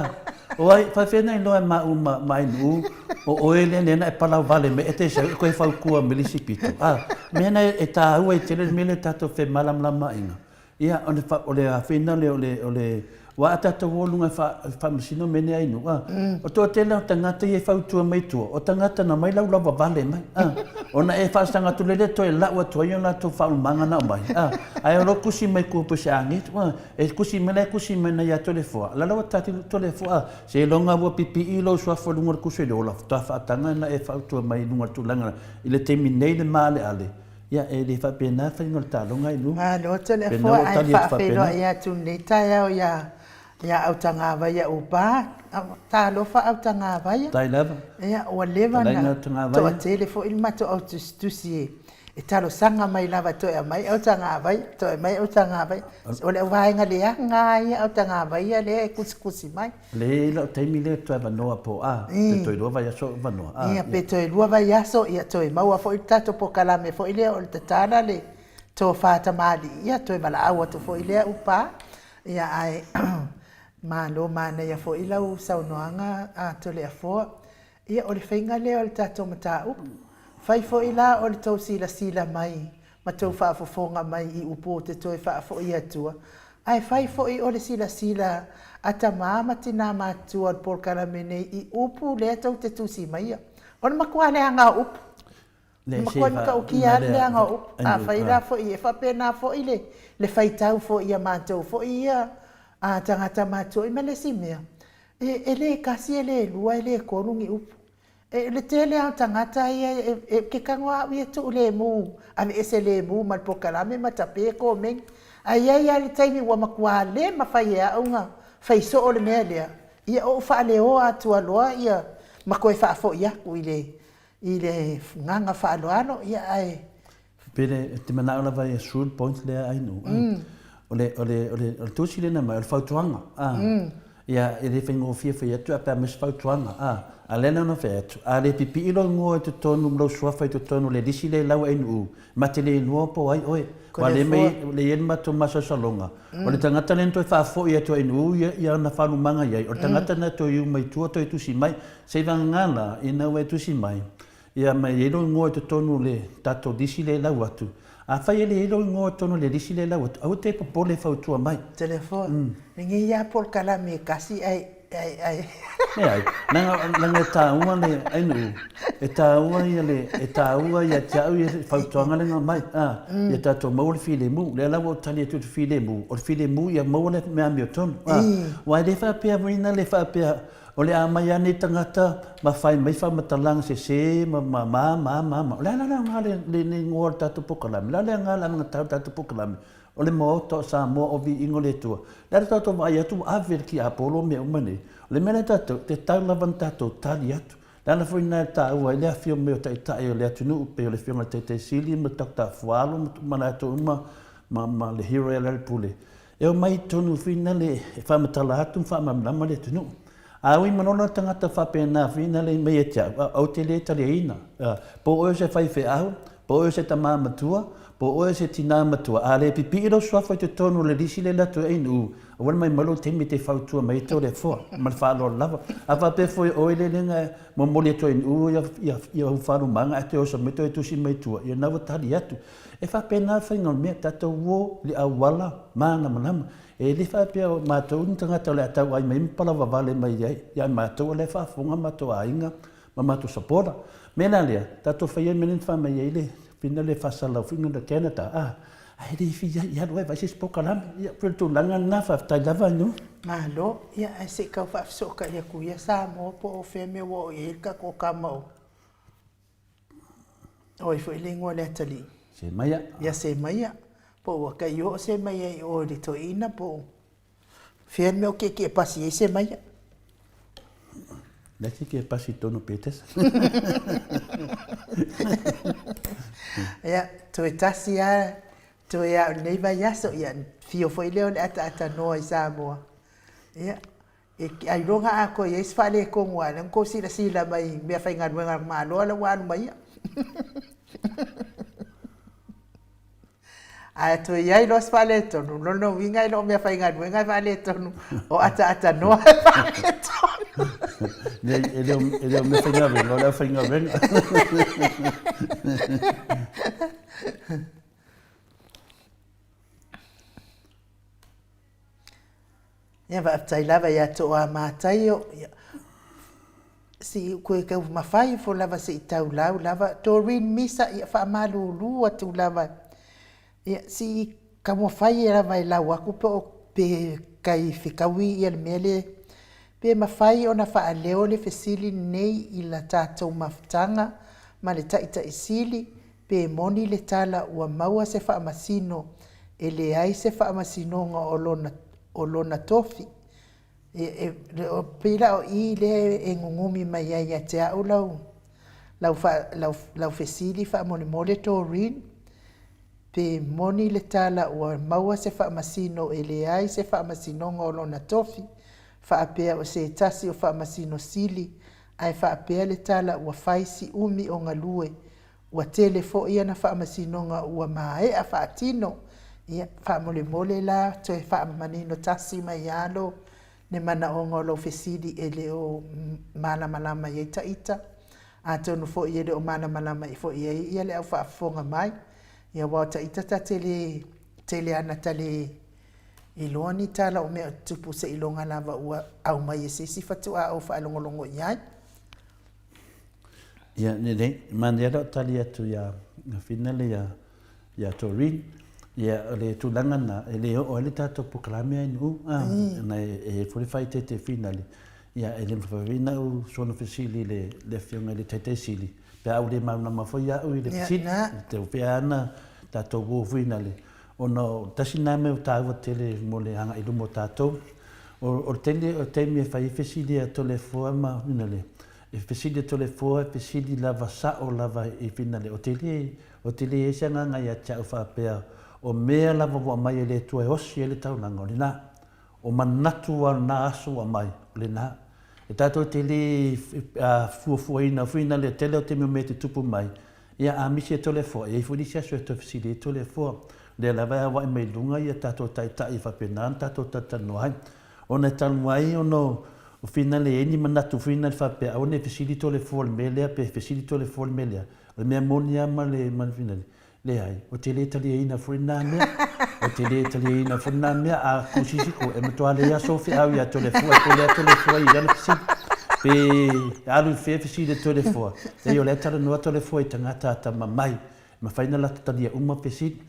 o ai, faafefea na iloa e maʻu ma, ma Ainuu, o oe lea lea na e palauvale mai e te sau e koe fautua mai le isi pito? A, mea na e tāua ai tele le mea lea tatou femalamalamaaiga. Ia, o le, o le afina lea o le, o le, aua a tatou o i luga e faamasino mea nei a Ainuu, a, o le toatele o tagata ia e fautua mai tua, o tagata na omai laulauavale mai, a, ona e faasaga atu lea toe lau atu ai o latou faaumaga na aumai, a, Ae o lo kusi mai kua puse angi, ua, e kusi mai la e kusi mai na ia Toleafoa, la la ua tati Toleafoa, a, seiloga ua pipii lou suafa i luga o le kusi o le ola, faatoa faataga na e fautua mai i luga o le tulaga i le taimi nei le maaleale, ia, e le faapena le faiga o le taaloga i luga. Malo Toleafoa, ae faafeiloai atu i lenei taeao iā Ia Autagavaia Upa, talofa Autagavaia. Tai lava. Ia, ua leva na toatele foi le matou au tusitusi e talosaga mai lava toe aumai Autagavaia, toe aumai Autagavaia. O le vaega leaga lava ia Autagavaia lea e tusitusi mai. Le i ai lau taimi lea toe avanoa po a, pe toe lua vaiaso o avanoa. A, ia, pe toe lua vaiaso, ia toe maua foi le tatou polokalame foi lea o le tatala le tofa tamalii, ia toe valaau atu foi lea Upa. Ia ae malo manaia foi lau saunoaga a Toleafoa. Ia o le faiga lea o le tatou mataupu. Fai foi la o le tou silasila mai ma tou faafofoga mai i upu ou te toe faafoi atua, ae fai foi o le silasila a tama ma tina matutua o le polokalame nei i upu lea tou te tusi maia. O le matua leaga o upu. E matua matautia lava le leaga o upu. Afai la foi, e faapena foi le, le faitau foi ia matou foi ia a tagata matutua. Ma le isi mea, e, e le tasi, e le lua, e le tolu ni upu. E, le tele lava o tagata ia, e, e, ke tago lava au ia tuu lemu, aveese lemu ma le polokalame ma tape komeni. Ae i ai lava le taimi ua matua le mafai e au ona fai soo le mea lea, ia ou faaleoa atua loa ia ma toe faafoi atu i le, i le agaga faaaloalo, ia ae. Pele, e te manao lava ia shrewd point lea ai nu. Mm. O le, o le, o le, o le tusi lena mai, o le fautuaga. Ah. Mm. Ia, e le faigofie fai atu, a pe a mai se fautuaga. Ah. A lea na fai atu, a le pipii lou igoa i totonu ma lou suafa i totonu o le lisi lea i lau ainuu, ma te le iloa po o ai oe. Ua le mai, le i ai le matou masalosaloga. O le tagata lea na toe faafoi atu ainuu ia, ia ana faalumaga i ai, o le tagata na toe iu mai tua toe tusi mai. Seivagana la, ina ua e tusi mai, ia ma e i ai lou igoa i totonu o le tatou lisi lea e lau atu. Afai e leai lou igoa i totonu o le lisi lea e lau atu, aua te popole e fautua mai. Telefoni, lenei lava polokalame e tasi ae, ae, ae. Leai, leaga, leaga e taua le, ainuu, e taua ia le, e taua ia te au ia le fautuaga lea na aumai, a, ia tatou maua le filemu. Lea la ua ou tali atu i le filemu, o le filemu ia maua le mea amiotonu, a. Aua e le faapea foi na le faapea, O le a aumai lava nei tagata ma fai mai faamatalaga sese ma ma ma ma ma ma. O le a la le aoga le le le igoa o le tatou polokalame? O le a le aoga le amagatau o le tatou polokalame? O le Maota o Samoa o Viiga o le Atua. O le a le tatou vaai atu ua ave e le tiapolo mea uma nei? O le mea lea tatou, e tatau lava ona tatou tali atu. O le ala foi lena e taua ai le afio mai o Taitai o le atunuu pei o le Afioga i le Taitai Sili ma le Dr. Fualo ma ma latou uma ma ma le hero ia Lealailepule. E omai i totonu finale e faamatala atu ma faamalamalama le atunuu. A ui manola tagata faapena finale mai ia te au, a, ou te le taliaina. A, po o oe o se faifeau, po o oe o se tamā matua, po o oe o se tinā matua, a le pipii lou suafa i totonu o le lisi lea latou e ainu, aua le mai mai lou taimi e te fautua mai ai te Atua, ma le faaaloalo lava. A faapea foi o oe le lenga e momoli atu ainu ia, ia, ia au faalumaga ae toe oso mai toe tusi mai tua, ia na ua tali atu. E faapena le faiga o le mea, tatou o i le auala malamalama. E le faapea o matou ni tagata o le a tauai mai ma palavavale mai ai ia matou, o la e faafofoga matou aiga ma matou sapola. O le mea la lea, tatou faia le mea lea na fai mai ai le fina lea faasalalau foi na Canada, a, ae le fia i alu ai vaai se isi polokalame. Ia, pei o le tulaga lena, faafetai lava Inu. Malo, ia ae se i tau faafesootai atu ia Samoa po o fea mea ua oo i ai le tatou tama o O ai foi le igoa o le atalii? Semaia. Ia Semaia. Po o ua kai oo se maia i o i le toeaina po o fea le mea o kiekie pasi ai se maia. Lea kiekie pasi i totonu o Petesa. Ia, toe tasi lava, toe lava o lenei vaiaso, ia fio foi lea o le ataatanoa i Samoa. Ia, e ailoga a toe i ai se faaletonu aua o lea na tou silasila mai i meafaigaluega a le Malo la ua alu ma ia. Ae toe i ai loa se faaletonu, o lona uiga e le o meafaigaluega e faaletonu, o ataatanua e faaletonu. Leai, e le o, e le o meafaigaluega, o le aufaigaluega. Ia faafetai lava ia Tooa Mataio, ia se i koe taumafai ifo lava se i taulau lava Doreen Misa, ia faamalulu atu lava, ia se i taumafai lava e lau atu po o pe tai fetaui ia le mea lea, pe mafai ona faaleo le fesili lenei i la tatou mafutaga ma le Taitaisili pe moni le tala ua maua se faamasino e leai se faamasinoga o lona, o lona tofi. E, e, pei la o i lea e gugumi mai ai ia te au lau, lau, fa, lau, lau fesili faamolemole Doreen, pe moni le tala ua maua se faamasino e leai se faamasinoga o lona tofi, faapea o se tasi o faamasino sili, ae faapea le tala ua fai si umi o galue Ua tele foi ana faamasinoga ua maea faatino. Ia, faamolemole la, toe faamanino tasi mai lava lo le manaoga o lou fesili e le o malamalama i ai ta ita. Atonu foi e le o malamalama foi i ai ia le au faafofoga mai. Ia aua o ta ita ta te le tele ana ta le iloa ni tala o mea o tutupu seiloga lava ua aumai e se isi faatoa ou faalogologo i ai. Ia, lelei, manaia lau tali atu ia Fina le ia, ia Doreen. Ia, o le tulaga na, e le oo ai le tatou polokalame ai nuu, a, mm. na e, e foi fai tete Fina le, ia, e le mafai na u sono fesili le, le afioga i le taitai sili, pe a u le malamalama foi au i le fesili, te u pea ana tatou uo Fina le, ona o tasi na mea o tāua tele mo le agai i luma o tātou. O, o le tele o taimi e fai ai fesili a Toleafoa ma Fina le, E fesili atu le foa, e fesili lava sao lava i finale. O te le, o te le i ai se agaga ia te au faapea, o mea lava ua aumai e le Atua e osi ai le taulaga, o lena. O manatu lava o lena aso ua aumai, o lena. E tatou te le fuafuaina finale, tele o taimi o mea e tutupu mai, ia a misi e Toleafoa, e i ai foi nisi aso e toe fesili ai Toleafoa. O lea lava e auai mai luga ia tatou taitai e faapena ona tatou talatalanoa ai. Ona e talu ai ona o finale e i ai ni manatu foi na faapea aua ne i fesili Toleafoa i le mea lea pe fesili Toleafoa i le mea lea. O le mea moni lava ma le ma le finale, leai, ou te le taliaina foi lena mea. Ou te le taliaina foi lena mea. A kusisi koe, e matua leai lava sou feau ia Toleafoa, e pule lava Toleafoa i lana fesili. Pe alu i fea fesili a Toleafoa, leai o la e talanoa Toleafoa i tagata atamamai, e mafai ona latou talia uma fesili.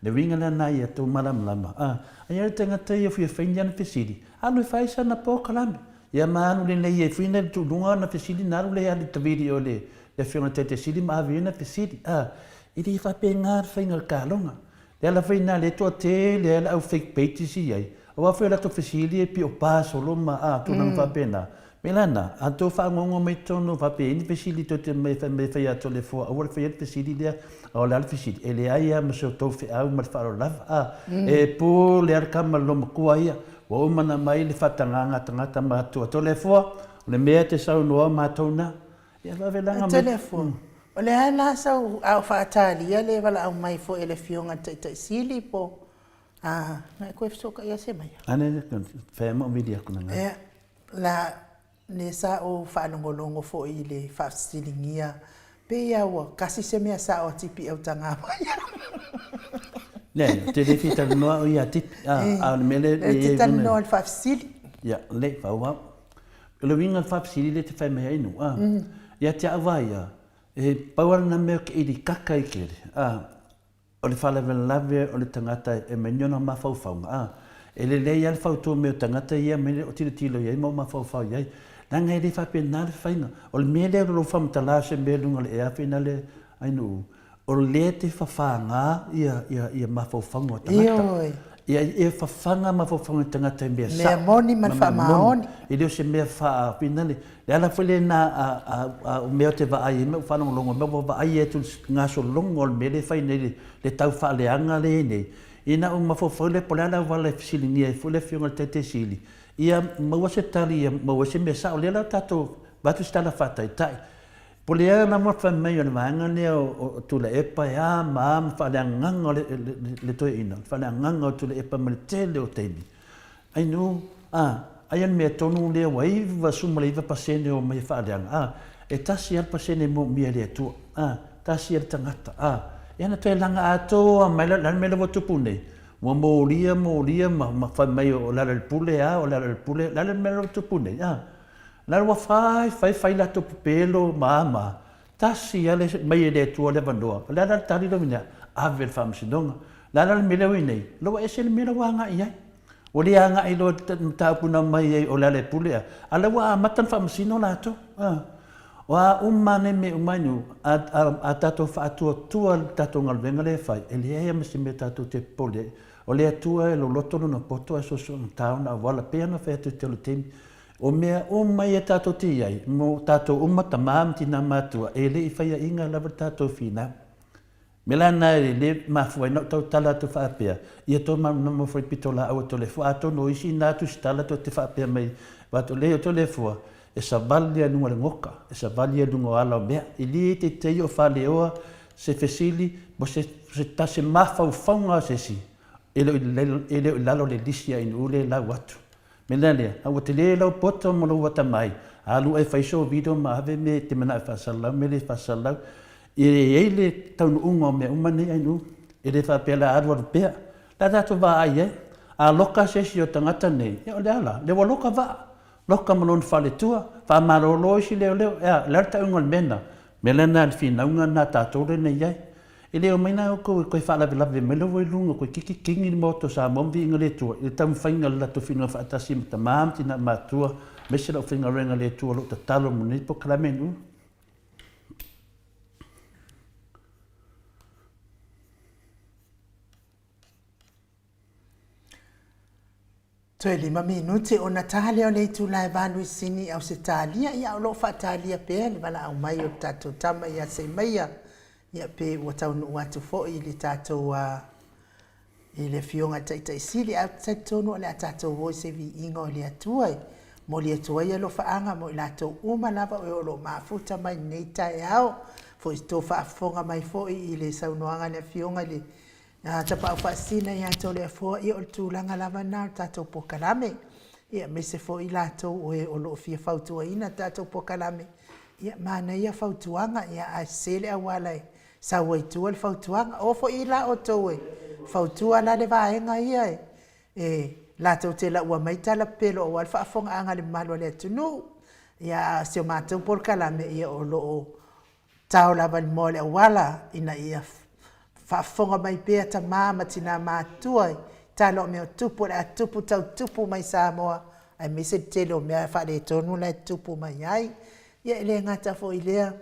Le uiga lena ia tou malamalama, a, aia le tagata ia fia fai ni ana fesili, alu e fai sana polokalame. Ia ma alu lelei ai foi na le tuuluga ana fesili na alu lea alu tavili o le le afioga i le Taitaisili ma ave ai ana fesili, a, e le faapena le faiga o le taloga. Le ala foi lena lea e toatele ai le au fake pages i ai, aua foi o latou fesili e pio pa solo ma, a, tulaga faapena. Me lana, a tou faagogo mai totonu faapea i ni fesili tou te mai fai mai fai atu le foa aua le faia le fesili lea, a o le a le fesili? E leai lava ma se tou feau ma le faaaloalo lava, a, e pule lava le tama i le loomatua ia, ua uma ona aumai le faatagaga a tagata ma atu atu le foa, o le mea e te saunoa matou na. Ia faavelaga mai. Toleafoa, o le a la sau a o faatalia le valaau mai foi a le Afioga i le Taitai Sili po a, na e koe fesootai lava se maia. A ne, fai lava ma ou vili atu na. Ia, La, lea sa ou faalogologo foi i le faafesiligia, pei lava ua kasi se mea sao a Tipi Autagā mai. Leai, ou te le fia talanoa au ia Tipi, a, a o le mea lea e i ai. E te talanoa i le faafesili. Ia, lelei, faaauau. O le uiga o le faafesili lea e te fai mai ai Nu'u, a, ia te au lava ia, e pau lava lena mea ou te ilikaka ai tele, a, O le faalavelave o le tagata e aumai ni ona mafaufauga, a, e lelei lava le fautua mai o tagata ia mai le o tilotilo i ai ma o mafaufau i ai. Leaga e le faapena le faiga. O le mea lea o lou faamatala o se mea i luga o le ea faina le ainuu, O lea e te fafaga ia, ia, ia mafaufauga o tagata. Ioe. Ia, ia fafaga mafaufauga o tagata i mea sao. Mea moni ma le faamaoni. E le o se mea faafinale. Le ala foi lena a, a, a, o mea ou te vaai ai ma ou faalogologo, mea ua vaai atu i le gasologa o le mea lea e fai nei, le, le tau faaleaga lea e i ai nei, ina ua mafaufau lea po o le a le auala e fesiligia ai foi le Afioga i le Taitai Sili, ia maua se tali ia maua ai se mea sao. O lea la tatou avatu se tala faataitai. Po o le a lava fai mai o le vaega lea o Tuilaepa e a ma a ma faaleagaga o le toeaina, le faaleagaga o Tuilaepa ma le tele o taimi. Ainu, a, aia le mea tonu lea ua 99% o omai e faaleaga, a, e tasi lava le pasene e moomia e le Atua, a, tasi lava le tagata, a, ia ona toe laga atoa mai lea, o le a le mea lea ua tupu nei? Ua molia, molia ma, ma fai mai o Lealailepule a, o Lealailepule, o le a le mea lea ua tupu nei, a? La ua fai fai fai latou pepelo ma a ma a, tasi lava le mai e le Atua le avanoa. O le a la le tali lau ina? Ave i le faamasinoga. O le a la le mea lea ua i ai nei? La ua ese le mea la ua agai i ai. Ua le agai loa i le mataupu na aumai ai o Lealailepule a, a la ua amata ona faamasino latou. A. O a uma nei mea uma inu, a, a, a tatou faatuatua le tatou galuega lea e fai, e leai lava ma se mea tatou te popole ai. O le Atua e loloto lona poto ae soosoogatā ona auala, pei ona fai atu i le tele o taimi. O mea uma ia tatou te i ai, mo tatou uma tama ma tina matua, e le i faiaina lava le tatou finau. Mea la na e le mafua ai na ou tautala atu faapea, ia tou malamalama foi i pitolaau a Toleafoa, atonu o isi na tusitala tou te faapea mai, vaeatu lea o Toleafoa, e savali lea i luga o le goka, e savali ia i luga o ala o mea. E le teitei o faleoa se fesili po se, se, se mafaufauga o se isi, e le o i lalo o le lisi a Inuu lea e lau atu. Mea la lea, a ua tele lau poto ma lou atamai, alu oe fai sou video ma ave mea e te manao e faasalalau mea le faasalalau. E i ai le taunuuga o mea uma nei Ainuu, e le faapea la alualu pea. La tatou vaai ai, a loka se isi o tagata nei, ia o le a la? Lea ua loka vaa, loka ma lona faletua, faamalolo isi leoleo, ea, o le a le tauga o le mea lena? Mea la lena le finauga lena a tatou lea na i ai. E le omai la outou e toe faalavelave mai lou i luga, toe kiki kini le Maota o Samoa ma viiga le Atua i le taumafaiga o le latou finauga faatasi ma tama ma tina matua, aemaise le aufaigaluega a le Atua o lo o tatalo mo lenei polokalame nuu. Toe 5 minute ona ta lea o le itula e 8 i Sini, Ausetalia, ia o lo o faatalia pea le valaau mai o le tatou tama ia Seimaia, ia pe ua taunuu atu foi i le tatou i le Afioga i le Taitai Sili, ae ou te talitonu o le a tatou o i se viiga o le Atua e momoli atu ai alofaaga mo i latou uma lava o e o lo o mafuta mai i lenei taeao, foi tou faafofoga mai foi i le saunoaga a le Afioga i le A Tapaau Faasisina ia Toleafoa, ia o le tulaga lava lena o le tatou polokalame, ia aemaise foi i latou o e o lo o fia fautuaina le tatou polokalame, ia manaia fautuaga, ia ae sese le auala e sau ai i tua le fautuaga. O foi i la outou e fautua la le vaega ia e, e latou te laua mai tala pepelo aua le faafofogaaga a le mamalu o le atunuu. Ia a o si o matou polokalame, ia o lo o Tao lava i le moa o le auala ina ia faafofoga mai pea tama ma tina matutua i tala o mea o tupu o le a tupu tau tupu mai Samoa aemaise le tele o mea faaletonu la e tupu mai ai. Ia e le gata foi i lea,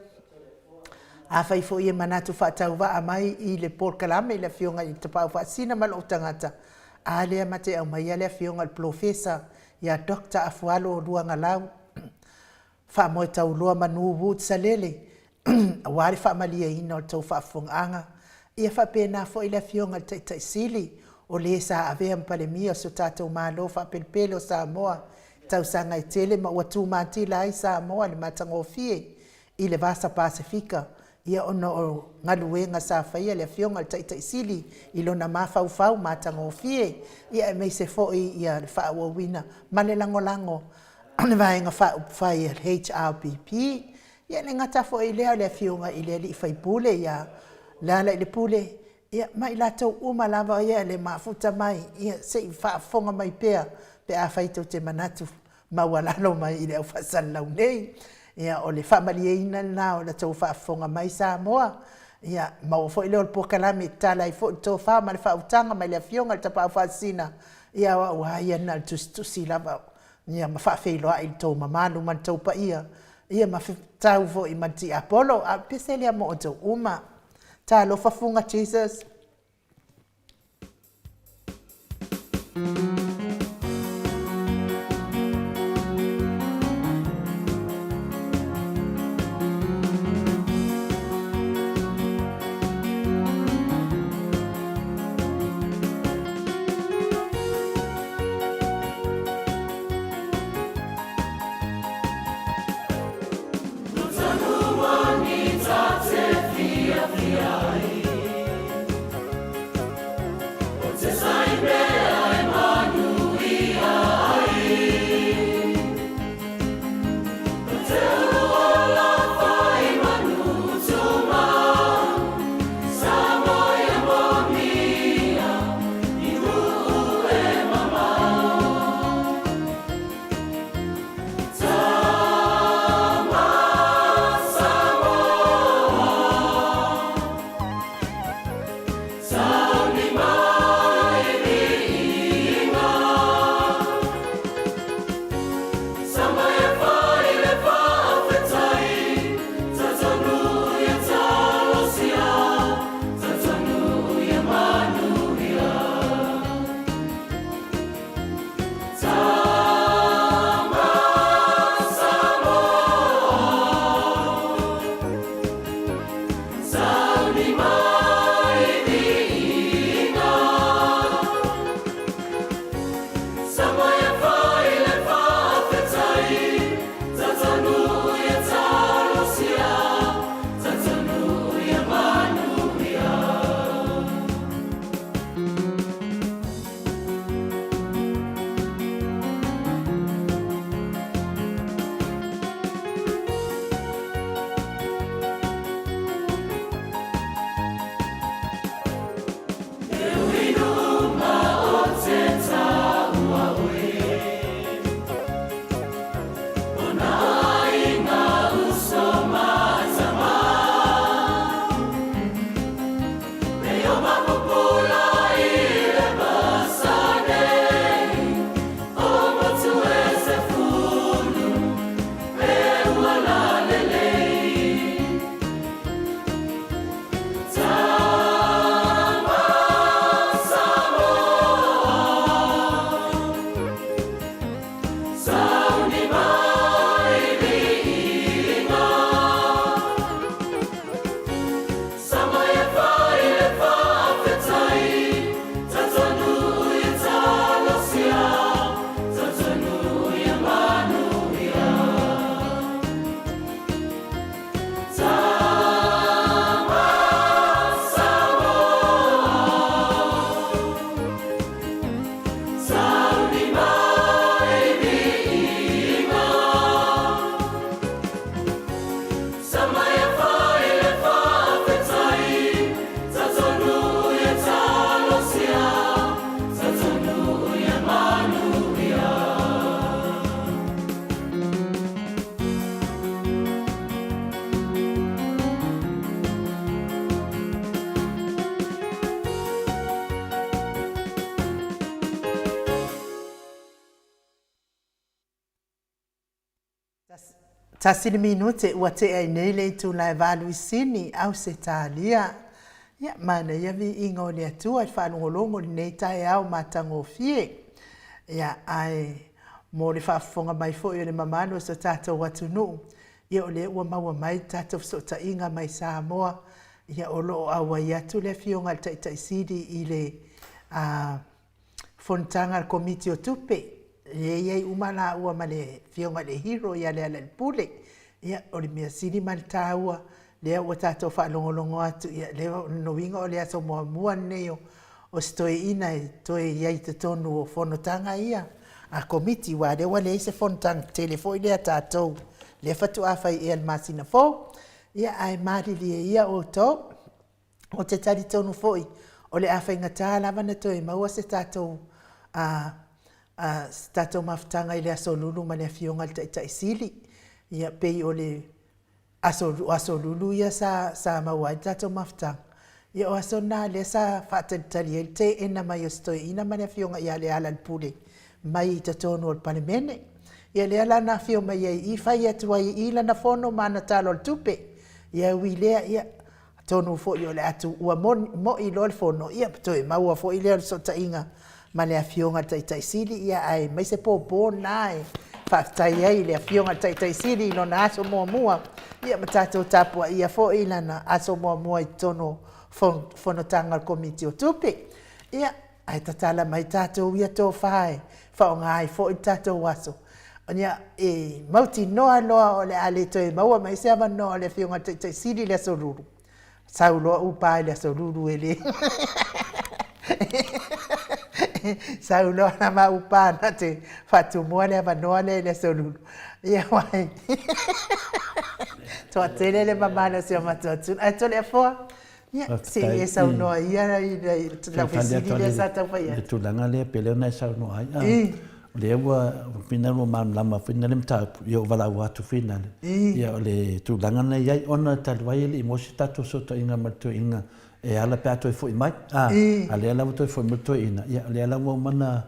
afai foi e manatu faatauvaa mai i le polokalame i le Afioga i le Tapaau Faasisina ma lou tagata, a lea ma te aumaia le Afioga i le Polofesa ia Doctor Afualo Luagalau, Faamoe tauloa manu Woods Salele aua le faamalieina o le tou faafofogaaga. Ia faapena foi le Afioga i le Taitai Sili o le sa avea ma Palemia o si o tatou Malo faapelepele o Samoa i tausaga e tele ma ua tumatila ai Samoa i le matagofie i le Vasa Pasefika ia ona o galuega sa faia le Afioga i le Taitai Sili i lona mafaufau matagofie ia aemaise foi ia le faaauauina ma le lagolago o le Vaega Faaupufai a le HRPP, ia e le gata foi i lea o le Afioga i le Alii Faipule ia Lealailepule, ia ma i latou uma lava ia le mafuta mai, ia se i faafofoga mai pea pe afai tou te manatu maualalo mai i le au faasalalau nei. Ia o le faamalieina lena o la tou faafofoga mai Samoa, ia maua foi lea o le polokalame e tatala ai foi le tofa ma le faautaga mai le Afioga i le Tapaau Faasisina, ia o au lava ia na o le tusitusi lava ia ma faafeiloai i le tou mamalu ma le tou paia, ia ma fetau foi ma le tiapolo, a o le pese lea mo outou uma. Talofa Fuga Jesus. Tasili minute ua tea ai nei le itula e valuisini Ausetalia. Ia, manaia viiga o le Atua i le faalogologo i lenei taeao matagofie. Ia, ae mo le faafofoga mai foi o le mamalu o so tatou atunuu, ia o lea ua maua mai le tatou fesootaiga mai Samoa, ia o lo o auai atu le Afioga i le Taitai Sili i le a, fonotaga a le Komiti o Tupe, e i ai uma laua ma le Afioga i le Hero ia Lealailepule. Ia, o le mea sili ma le taua, lea ua tatou faalogologo atu, ia, lea o lona uiga o le aso muamua lenei o, o si toeaina e toe i ai i totonu o fonotaga ia a Komiti, aua lea ua leai se fonotaga tele foi lea a tatou, lea faatoa fai ea i le masina fou. Ia, ae malilie ia outou. Ou te talitonu foi, o le a faigata lava ona toe maua se tatou, a, a, se tatou mafutaga i le Aso Lulu ma le Afioga i le Taitai Sili. Ia, pei o le aso, o Aso Lulu ia sa, sa maua ai le tatou mafutaga. Ia, o aso na lea sa faatalitali ai le teena mai o si toeaina ma le Afioga ia Lealailepule mai i totonu o le Palemene. Ia, lea la na afio mai ai i i, fai atu ai i i lana fono ma ana Tala o le Tupe. Ia, ui i lea, ia, Atonu foi o le a tuua moi loa le fono, ia toe maua foi lea o le fesootaiga ma le Afioga i le Taitai Sili, ia aemaise po lena e faafetai ai i le Afioga i le Taitai Sili i lona aso muamua, ia ma tatou tapuaia foi lana aso muamua i totonu o fonotaga a le Komiti o Tupe. Ia, ae tatala mai tatou ia tofa e faaaoga ai foi le tatou aso. Ia, e mautinoa loa o le a le toe maua mai se avanoa o le Afioga i le Taitai Sili i le Aso Lulu. Sau loa upa i le Aso Lulu e le sau loa na ma upa na te faatumua le avanoa lea i le Aso Lulu. Ia wai. Toatele le mamalo o si o matou atunuu. Ae Toleafoa, Ia, se i e saunoa ia i lau fesili lea sa tau fai atu. Le tulaga lea pei lea ona e saunoa ai, a, o lea ua finau ua malamalama foi le mataupu, ia ua valaau atu foi lale. Ia o le tulaga lena e i ai, ona talu ai e le i maua se tatou fesootaiga ma le toeaina e ala pe a toe foi mai, a, a lea la ua toe foi mai le toeaina, ia o lea la ua uma ona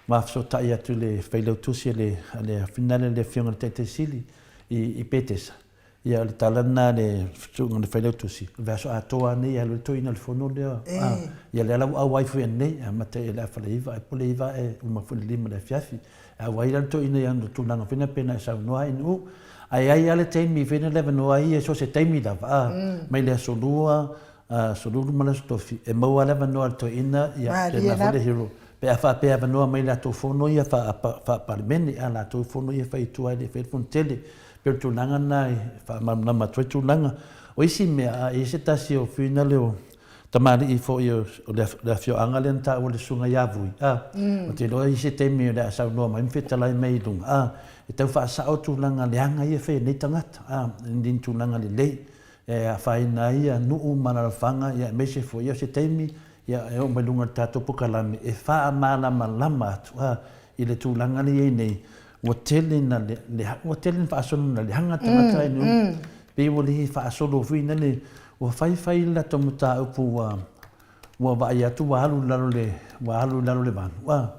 ma fesootai atu i le failautusi a le, a le finale a le Afioga i le Taitai Sili i Petesa. Ia, o le tala lena a le susuga i le Failautusi, o le vaiaso atoa lava nei e alu ai le toeaina i le fono lea. Ia, lea la ua auai foi ananei, e amata i le afa le 9 ae po o le 9 ae uma foi i le 5 i le afiafi. E auai la le toeaina i ana tulaga foi na pei ona e saunoa ai Nu'u. Ae i ai lava le taimi foi lea e avanoa ai ia so o se taimi lava, a, mai le aso Lua, aso Lulu ma le aso Tofi, e maua lava le avanoa a le toeaina, ia, pena foi le hero, pe a faapea e avanoa mai i latou fono ia faa-Palemene, a latou fono ia e fai i tua e le i faia le fono tele. Pei o le tulaga lena e faamalamalama atu ai tulaga. O isi mea, a i ai se tasi o fuainale o tamalii foi o le afioaga lea na taua e le Susuga ia Vui, a, ou te iloa e i ai se taimi o le a saunoa mai ma fetalai mai i luga, a, e tau faasao tulaga leaga ia e fai e nei tagata, a, e le ni tulaga lelei e afaina ai nuu ma alaalafaga, aemaise foi o se taimi e oo mai luga o le tatou polokalame e faamalamalama atu, a, i le tulaga lea e i ai nei, ua tele ina ua tele ina faasolo ina leaga tagata i nuu. Pei ua le faasolo foi lea, ua fai fai le latou mataupu ua ua vaai atu ua alu i lalo le ua alu i lalo le vanu, a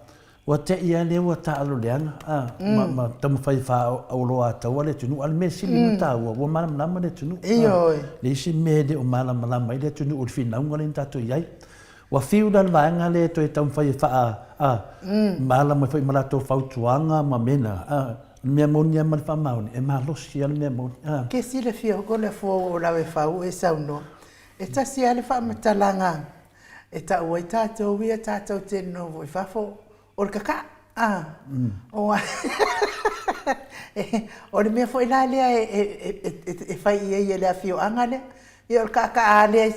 ua te i lava lea ua taaalo leaga, a ma ma taumafai e faaoloataua le atunuu. A o le mea sili ona taua, ua malamalama le atunuu. Ioe. Le isi mea e le o malamalama ai le atunuu o le finauga lea na tatou i ai. Ua fiu la le vaega lea e toe taumafai e faa, a, malama ai foi ma latou fautuaga ma mea na, a, o le mea moni lava ma le faamaoni, e malosi lava le mea moni, a. Ke silafia ko le fua ua o lau e fau e saunoa, e tasi lava le faamatalaga e tau ai tatou ia tatou te nofo i fafo, o le kakaʻa, a, o, o le mea foi la lea e fai i ai e le afioaga lea, Ia o le kaakaa lea i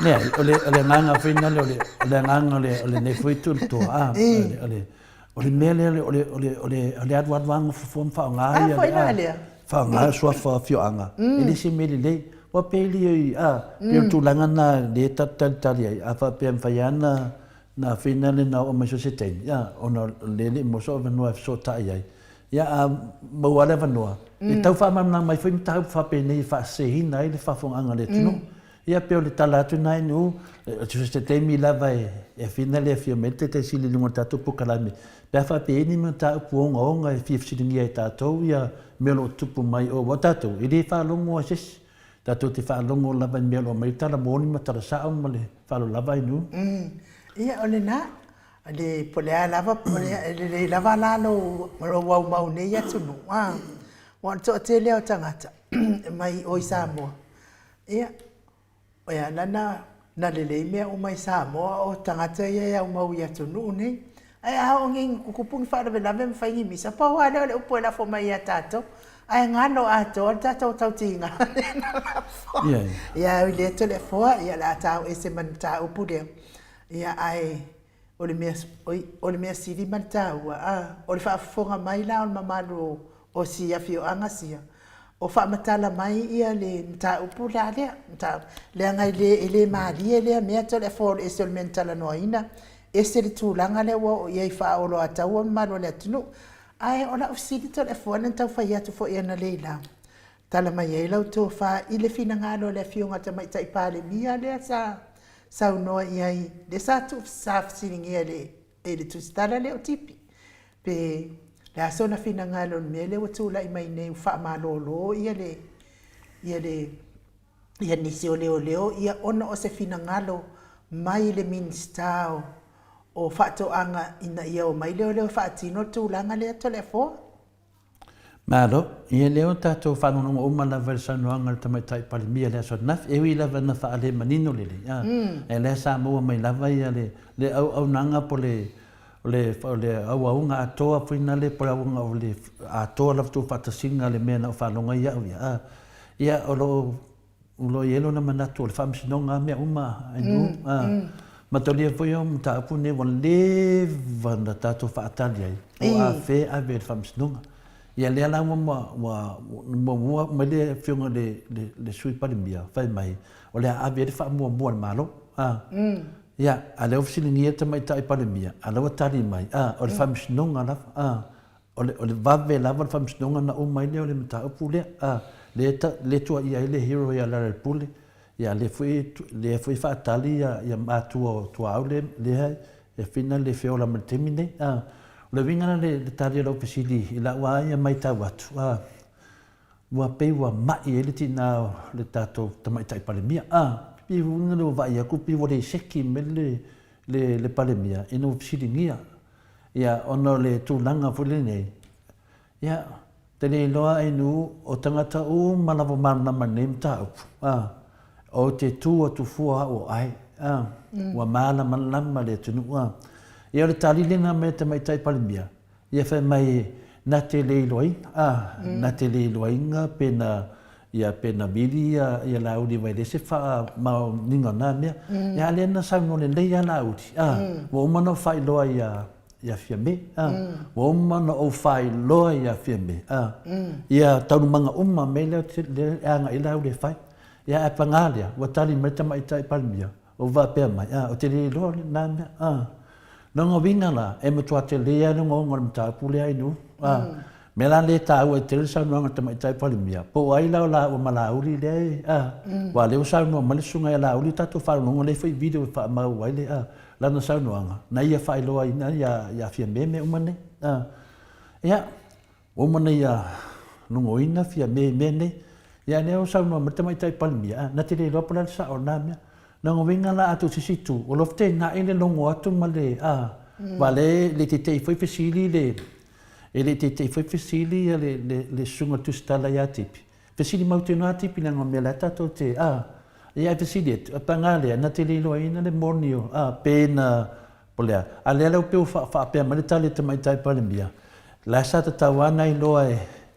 Leai, o le, o le agaga foi lea, o le, o le agaga o le, o lenei foi tulatoa, a, o le, o le mea lea, o le, o le, o le, o le alualu lava gofofo ma faaaoga ia, foi la lea. Faaaoga suafa o afioaga, e le se mea lelei. Ua pei le, a, pei o le tulaga lena lea e tatou talitali ai, a faapea e mafai lava ona, na whina le na oo mai so o se taimi, ia, ona o lea e le i maua sou avanoa e fesootai ai. Ia, a maua lava le avanoa, e tau faamalamalama ai foi mataupu faapenei e faaseseina ai le faafofogaaga a le atunuu. Ia, pei o le tala atu lena e Nu'u, so o se taimi lava e whina le afio mai le Taitai Sili i luga o le tatou polokalame, pe a faapea e i ai ni mataupu ogaoga e fia fesiligia e tatou ia mea o lo o tutupu mai o, aua o tatou, e le faalogo lava i se isi. Tatou te faalogo lava i mea o lo o aumai tala moni ma tala sao ma le faaaloalo lava Ainuu. Ia, o lena, le, po o le a lava, po o le a, e lelei lava la lou, lou aumau nei atunuu, a, aua o le toatele lava o tagata e mai o i Samoa, ia, E ala ona lelei mea uma i Samoa o tagata ia e aumau i atunuu nei. Ae a oo nei ina tutupu ni faalavelave ma fai ni misa, pau lava lea o le upu e lafo mai ia tatou, ae galo atoa le tatou tautiga lea na lafo. Ia, e ui i lea Toleafoa, ia o le a tau ese ma le mataupu lea, ia ae O le mea, oi, o le mea sili ma le taua, a, o le faafofoga mai la o le mamalu o si afioaga sia, o faamatala mai ia le mataupu la lea, mataupu, leaga e le, e le malie lea mea Toleafoa o le ese o le mea na talanoaina, ese le tulaga lea ua oo i ai faaoloataua le mamalu o le atunuu. Ae o lau fesili Toleafoa lea na tau fai atu foi analeila, tala mai ai lau tofa i le finagalo o le Afioga i le Tamaitai Palemia lea sa saunoa i ai, lea sa tuu sa fesiligia e le e le tusitala lea o Tipi, pe le a sona finagalo i le mea lea ua tulai mai nei ua faamalolo ia le ia le Ia nisi o leoleo ia ona o se finagalo mai le Minisita o Faatoaga ina ia omai leoleo e faatino le tulaga lea Toleafoa. Malo. Ia lea ua tatou faalogologo uma lava i le saunoaga a le Tamaitai Palemia i le aso ananafi, e ui lava ina faalemanino lelei, a, ae lea sa maua mai lava ia le, le auaunaga po o le, o le, o le auauga atoa foi lena po o le auauga o le atoa lava tuufaatasiga le mea na ou faalogo ai au ia, a. Ia, o lo o O lo o i ai lona manatu o le faamasinoga lava mea uma a nuu. Mataulia foi o mataupu nei ua leva ona tatou faatali ai po o afea e ave i le faamasinoga. Ia lea la ua muamua mai le Afioga i le Sui Palemia fai mai o le a ave i ai le faamuamua a le Malo. Ia, a o lea ua fesiligia le Tamaitai Palemia, a o lea ua tali mai, o le faamasinoga lava. O le, o le vave lava o le faamasinoga ona uma ai lea o le mataupu lea, a, lea e ta, lea e tuuaia ai le hero ia Lealailepule, ia lea foi, lea foi e faatali ia, ia matua o Tuaau lea, lea e fina le feola mai le taimi nei, a. O le uiga la le, le tali o lau fesili i lau lava ia maitau atu, a, ua pei ua mai ai le tina o le tatou Tamaitai Palemia, a. Pei uiga lea ua vaai atu pei ua le seki mai le, le, le Palemia ina ua fesiligia. Ia, ona o le tulaga foi lenei, ia, te le iloa ai nuu o tagata uma lava o malamalama i lenei mataupu, a, ou te tu atu fua au o ai, a, ua malamalama le atunuu, a. Ia, o le tali lena mai a le Tamaitai Palemia, ia fai mai na te le iloaina, a, na te le iloaina pe na, ia, pe na vili ia, ia Laauli mai le se faamaoniga o na mea. Ia, a lea na saunoa lelei lava Laauli, a, ua uma ona ou faailoa ia, ia Fiame, a, ua uma ona ou faailoa ia Fiame, a, ia taualumaga uma mea lea lea e agai ai Laauli e fai. Ia, ae paga lea, ua tali mai le Tamaitai Palemia, Ua faapea mai, a, ou te le iloa lena mea, a. Lona uiga la, e matua tele lava le ogaoga o le mataupu lea i nuu, a. Mea la lea e taua ai tele le saunoaga a le Tamaitai Palemia, po o ai la o laua ma Laauli lea e, a. Aua o lea ua saunoa mai le Susuga ia Laauli, ua tatou faalogologo lea foi i video e faamau ai le, a, lana saunoaga, na ia faailoaina ia Fiame mea uma nei, a. Ia, Ua uma ona ia logoina Fiame i mea nei. Ia lea ua saunoa mai le Tamaitai Palemia, a, na te le iloa po o le a le sao o lena mea. Lona uiga la a tuu i se isi itu, ua loa feteenai le logo atu ma le, a, aua o lea e le i teitei foi fesili le, e le i teitei foi fesili ia le, le, le Susuga i le Tusitala ia Tipi. Fesili mautinoa Tipi leaga o mea la e tatou te, a, ia ae fesili atu, a paga lea, na te le iloaina le moni o, a, pe na, Po o le a? A lea la ua pei ua faapea mai le tali a le Tamaitai Palemia, la e sa tatau lava ona iloa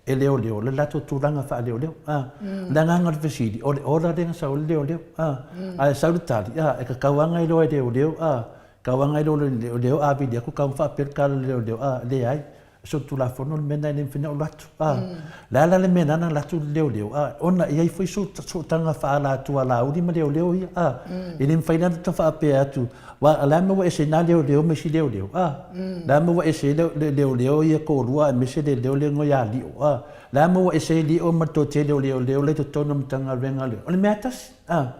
e leoleo le latou tulaga faaleoleo. A, o le agaga o le fesili, o le order lea na sau ai le leoleo. A, ae sau le tali, a, e tatau lava ona iloa e leoleo, a, tatau lava ona iloa e leoleo a vili atu tatau ona faapea le tala a le leoleo, a, leai. Solitulafono le mea lena e le mafai ona ou alu atu. A, le a la le mea na alu atu le leoleo, a, ona e i ai foi sootaga faaalatua a Laauli ma leoleo ia, a, e le mafai la ona faapea atu, aua o le a le mea ua ese ai na leoleo ma isi leoleo, a, o le a le mea ua ese ai le leoleo ia toalua aemaise le leoleo lea ia Lio, a, o le a le mea ua ese ai Lio ma le toatele o leoleo la e i totonu o le Matagaluega a Leoleo. O le mea lava e tasi. A,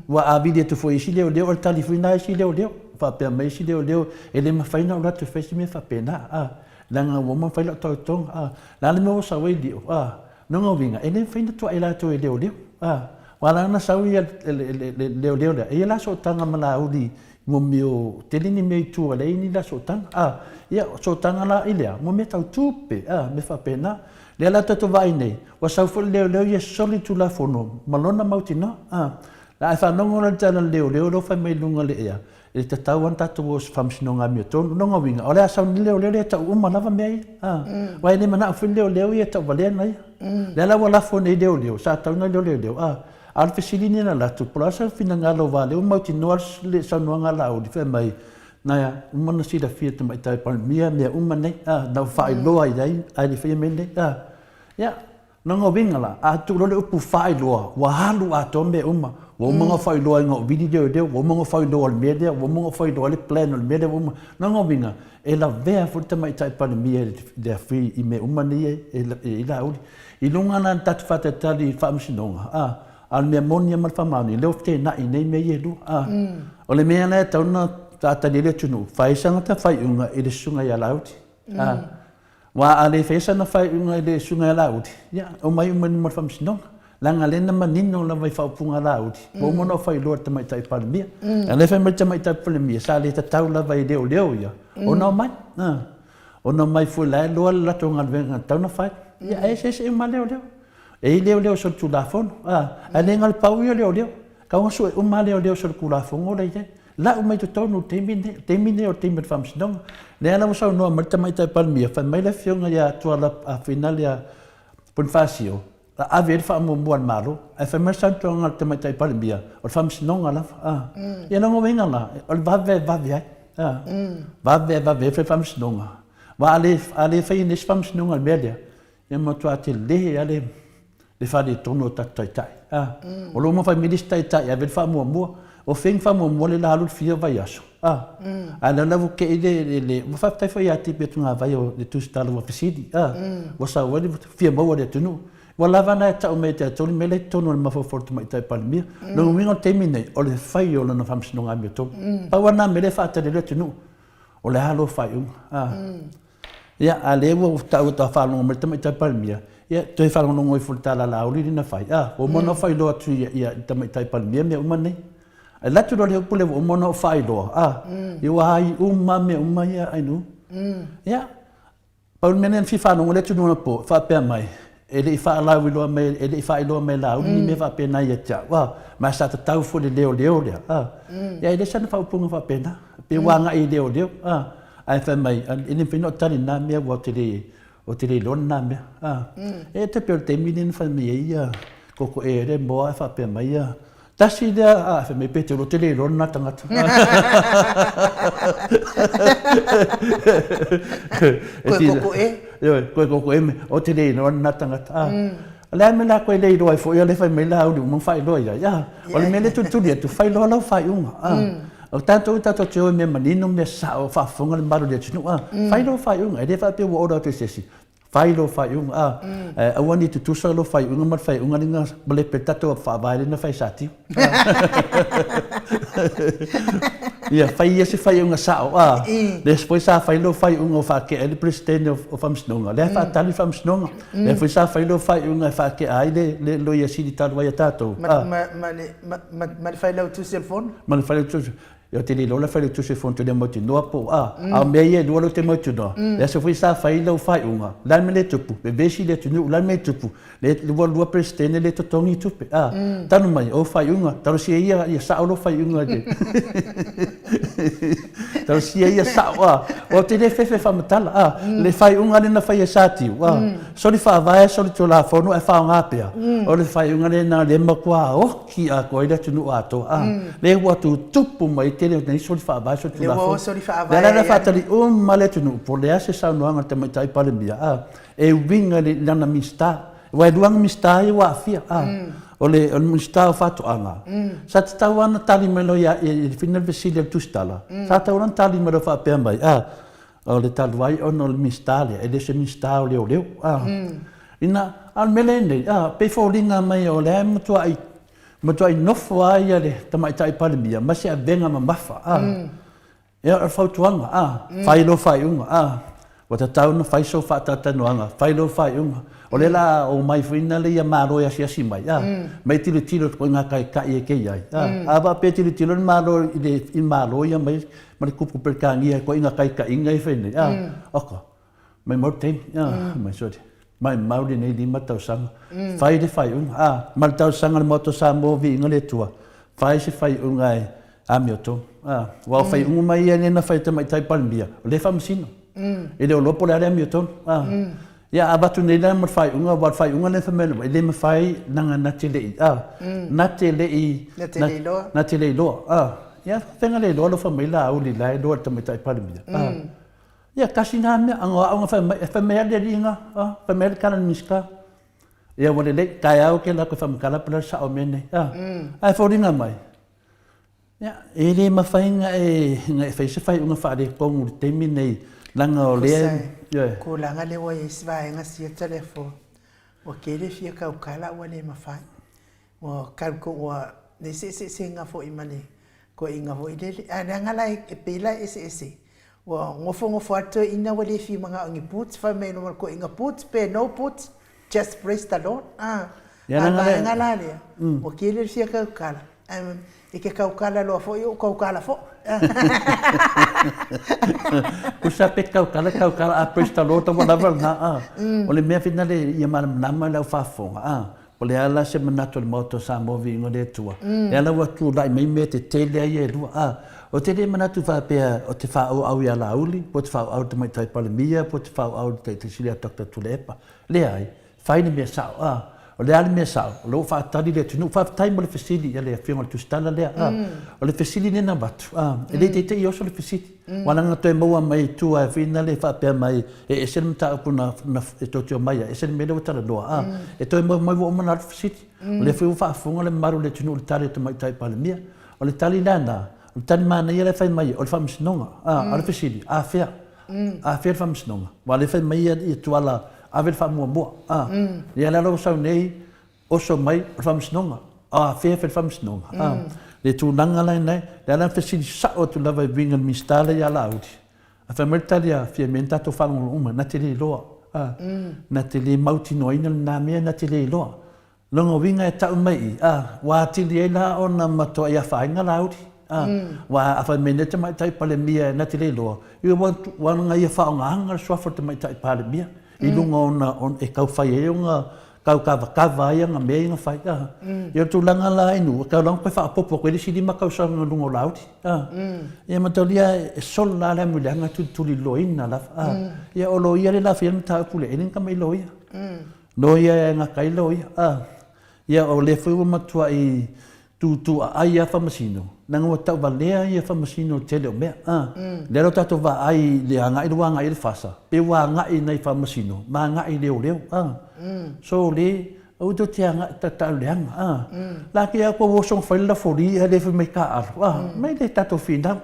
ua a vili atu foi i isi leoleo, o le tali foi lena a isi leoleo. Faapea mai isi leoleo, e le mafai ona ou alu atu e fai se mea faapena, a, leaga ua uma ona fai lau tautoga, a. O le a le mea ua sau ai Lio, a, lona uiga, e le mafai ona tuuai latou e leoleo, a. Aua la na sau ia le leoleo lea, e i ai la sootaga ma Laauli i mea o, tele ni mea i tua e leai ni la sootaga, a. Ia, o sootaga la i lea, mo mea tau tupe, a, mea faapena. Lea la tatou vaai nei, ua sau foi le leoleo ia soli Tulafono ma lona mautinoa. A, la e faalogo la le tala a le leoleo lea ua fai mai i luga o le ea, e tatau lava ona tatou o i se faamasinoga amiotonu. O lona uiga, o le a sau nei le leoleo lea e tau uma lava mea ia. A, aua e le manao foi le leoleo ia e tauvalea na ia. Lea la ua lafo nei leoleo, sa tatau ona iloa leoleo. A, a o le fesili lenei na alu atu, po o le a sau finagalo aua o lea ua mautinoa le saunoaga a Laauli fai mai, Na uma ona silafia e le Tamaitai Palemia mea uma nei, a, na ua faailoa i ai, ae le i faia mea nei, a. Ia, lona uiga la, a tuu loa le upu faailoa, ua alu atoa mea uma. Ua uma ona faailoa i gau vili leoleo, ua uma ona faailoa i le mea lea, ua uma ona faailoa le plan o le mea lea, ua uma. Lona uiga, e lavea foi le Tamaitai Palemia i le afi i mea uma nei e i ai Laauli. I luga la o le tatou faatalitali i le Faamasinoga, a, A o le mea moni lava ma le faamaoni, lea ua feteenai nei mea ia e lua. A. O le mea la e tatau ona faatali ai le atunuu, fai sana faaiuga i le susuga ia Laauli. A. Aua a le faia sana faaiuga i le susuga ia Laauli, ia, omai uma i luma o le Faamasinoga. Leaga lea na manino lava i faaupuga a Laauli, ua uma ona ou faailoa i le Tamaitai Palemia. A o lea e fai mai le Tamaitai Palemia, sa le tatau lava i leoleo ia ona omai. Ona omai foi la e iloa le latou galuega na tatau ona fai. Ia ae eseese uma lava leoleo. E i ai leoleo solitulafono, ae le na o le pau ia o leoleo. E tatau ona sue uma lava leoleo solitulafono la e i ai. Lau mai totonu i le taimi lenei, o le taimi lenei o le taimi o le faamasinoga. Lea la ua saunoa mai le Tamaitai Palemia, fai mai le Afioga ia Tuala Finalia Ponifasio, la ave i ai le faamuamua a le Malo. Ae fai mai le saunoaga a le Tamaitai Palemia, o le faamasinoga lava. A. Ia lona uiga la, o le vave e vave ai. A. Vave e vave ai fai faamasinoga. Aua a le, a le faia nei se faamasinoga i le mea lea, ia matua tele lava le, le faaletonu o tatou taitai. A. O lo o fai mai le isi taitai e ave le faamuamua. O fea ni faamuamua le la alu le fia vaiaso? A. A lea la ua tei le, le, le, ua faafetai foi ia Tipi Tugavai o le Tusitala ua fesili. A. Ua sau ai le fia maua i le atunuu. Ua lava na e tau mai ia te au le mea lea i totonu o le mafaufau o le Tamaitai Palemia. Lona uiga o le taimi lenei, o le fai o lana faamasinoga amiotonu. Pau lava lena mea lea e faatali ai le atunuu, o le a lou faaiuga. A. Ia, a lea ua taua ta faalogo mai le Tamaitai Palemia, ia, toe faalogologo ifo i le tala Laauli lea na fai, a, ua uma ona ou faailoa atu i le Tamaitai Palemia mea uma nei. Ae alu atu loa le upu lea ua uma ona ou faailoa, a, ia ua ai uma lava mea uma ia Ainuu. Ia, pau le mea lea na fia faalogo ai le atunuu anapo, e faapea mai, e le i faalauiloa mai, e le i faailoa mai e Laauli ni mea faapena ia te au, a, ma sa tatau foi i le leoleo lea, a. Ia, e le o sana faaupuga faapena, pei ua agai i leoleo, a. Ae fai mai, e le mafai ona ou tali i lena mea aua ou te le, ou te le iloa lena mea. A. E te pei o le taimi lea na fai mai ai ia koko e le moa ae faapea mai ia, tasi lea, a, fai mai Petelo, ou te le iloa lena tagata. Koe koko e. Ioe, koe koko e, ou te le iloa lena tagata. A. O le a le mea la koe le iloa ai foi, o lea e fai mai Laauli ua uma ona faailoa i ai. A, o le mea lea e tulituli atu, fai loa lau faaiuga. A, o tatou tatou te o i mea manino, mea sao, faafofoga le mamalu o le atunuu. A, fai lou faaiuga, e le faapea ua order atu e se isi. Fai lou faaiuga, a, ae aua ne i tutusa lou faaiuga ma le faaiuga lea na malepe ai le tatou faavae lea na fai e Satiu. Ia, fai ia se faaiuga sao, a, lea foi sa fai lou faaiuga ua faatea ai le Peresetene o Faamasinoga, lea e faatali le Faamasinoga. Lea foi sa fai lou faaiuga e faatea ai le Loia Sili talu ai a tatou. Ma, ma, ma, le, ma, ma, ma le Failautusi o le Fono? Ma le Failautusi. Ou te le iloa le Failautusi o le Fono ou te le mautinoa po o a. A o mea ia e lua lea ou te mautinoa. Le aso foi sa fai lau faaiuga, o le a le mea lea e tupu? Vevesi le atunuu, o le a le mea e tupu? Le ua lua Peresetene le totogi tupe. A, tanu mai, o faaiuga, talosia ia ia sao lou faaiuga i le Talosia ia sao, a. Ou te le fefe faamatala, a. Le faaiuga lea na fai e Satiu, a. Soli faavae, soli tulafono ae faaaoga pea. O le faaiuga lena lea e matua oki atoa ai le atunuu atoa, a. Lea ua tutupu mai ai tele o nei soli faavae, soli tulafono. Lea ua soli faavae. Lea la na faatali uma le atunuu po o le a se saunoaga a le Tamaitai Palemia, a. E uiga i lana Minisita. Aua e lua ana Minisita ia ua aafia. O le Minisita o Faatoaga, sa tatau lava ona tali mai loa ia i le fina le fesili a le Tusitala, sa tatau lava ona tali mai loa faapea mai, a, o le talu ai ona o le Minisita lea, e le o se Minisita o Leoleo. A, ina, a o le mea lea e nei, a, pei e foliga mai o lea e matuai, matuai nofo lava ia le Tamaitai Palemia ma se avega mamafa. A. Ia, o le fautuaga, a, fai lou faaiuga, a, ua tatau ona fai sou faatalatalanoaga, fai lou faaiuga. O lea la a omai foi nale ia Malo e asiasi mai, a, mai tilotilo i ituaiga taitai e te i ai, a. A faapea e tilotilo le Malo i le i Malo ia mai ma le kupu Peretania i ituaiga taitaiga ia e fai nei, a, oka, Maimau le taimi, a, mai sole. Maimau lenei 5 tausaga. Fai le faaiuga, a, ma le tausaga a le Maota o Samoa viiga le Atua, fai se faaiuga e amiotonu. A, aua o faaiuga uma ia lea na fai e Tamaitai Palemia, o lea e faamasino. E le o iloa po o le a le amiotonu. A, ia a avatu nei la ma le faaiuga, aua o le faaiuga lea na fai mai, e le mafai leaga na te le i, a, na te le i, Na te le iloa. Na te le iloa, a. Ia, faafefea le iloa alofa mai Laauli la e iloa e le Tamaitai Palemia, a. Ia, tasi na mea, a o au na fai mai, e fai mai lava le alii na, a, fai mai lava le tala a le Minisita, ia ua lelei, taeao ke alu atu e faamatala po o le a le sao o mea nei, a, ae foliga mai, ia, e le mafai ona e, ona e fai se faaiuga faaletonu i le taimi lenei, leaga o lea, ioe. Tulaga lea ua i ai si vaega sia telefoni, ua tele fia tautala ua le mafai. Ua talu ua le eseeseega foi ma le toeaina foi lele. Ae leaga la e pei la e eseese, ua nofonofo lava le toeaina ua le fia manao i ni boots, fai mai loa ma le toeaina, boots pe no boots, just praise the Lord. A. A o le vaega la lea, ua tele le fia tautala, ae e te tautala loa foi, ou tautala foi. Tusa pe tautala, tautala, a praise the Lord, ua lava lena, a. O le mea foi lea ia malamalama i lau faafofoga, a, po o le a la se manatu o le Maota o Samoa viiga o le Atua, lea la ua tulai mai mea tetele a ia e lua, a. Ou te le manatu faapea ou te faaauau ia Laauli, po o te faaauau i le Tamaitai Palemia, po o te faaauau i le Taitai Sili ia Doctor Tuilaepa. Leai. Fai le mea sao, a. O le a le mea sao? O lea ua faatali le atunuu. Faafetai mo le fesili a le Afioga i le Tusitala lea, a. O le fesili lea na avatu, a, e le teitei oso le fesili. Aua leaga na toe maua mai i tua e na le faapea mai e ese le mataupu na, na e tou te omai ai, ese le mea lea ua talanoa, a. E toe maua mai ua uma ona alu le fesili. O lea foi ua faafofoga le mamalu o le atunuu i le tali a le Tamaitai Palemia. O le tali la lena, o le tali manaia la e fai mai, o le Faamasinoga, a. A o le fesili, afea? Afea le Faamasinoga? Aua o lea e fai mai ia Tuala ave le faamuamua. A, ia la ua sau nei, oso mai o le Faamasinoga. A fea e fai le Faamasinoga? A, le tulaga la ina, lea la na fesili sao atu lava i uiga i le Minisita lea ia Laauli. Ae fai mai le tali a Fiame na tatou faalogologo uma, na te le iloa. A, na te le mautinoaina lena mea, na te le iloa. Lona uiga e tau mai i, a, ua atili ai la ona matuai afaina Laauli, a, aua a fai mai nei le Tamaitai Palemia na te le iloa, ia ua, ua ona ia faaaogaina le suafa o le Tamaitai Palemia i luga ona, ona e tau fai ai ona tau kavakava ai ana mea ia na fai, a. Ia o le tulaga la i nuu, e tau lava ona toe faaopoopo atu ai le isi 5 tausaga i luga o Laauli, a. Ia mataulia e solo la le amuleaga e tulituliloaina lava, a. Ia o loia lea o le a faia le mataupu i le alien tama i loia. Loia e gata ai loia. A, ia o lea foi ua matuai tutuaai lava Faamasino, leaga ua tauvalea ia Faamasino i le tele o mea. A, lea la ua tatou vaai i le agai lea ua agai i ai le FASA, pei ua agai i nai Faamasino ma agai i leoleo. A, so le, aua tou te agai tatau leaga. A, la te au ua oso fai le lafoli ae le fai mai taaalo. A, mai le tatou finau.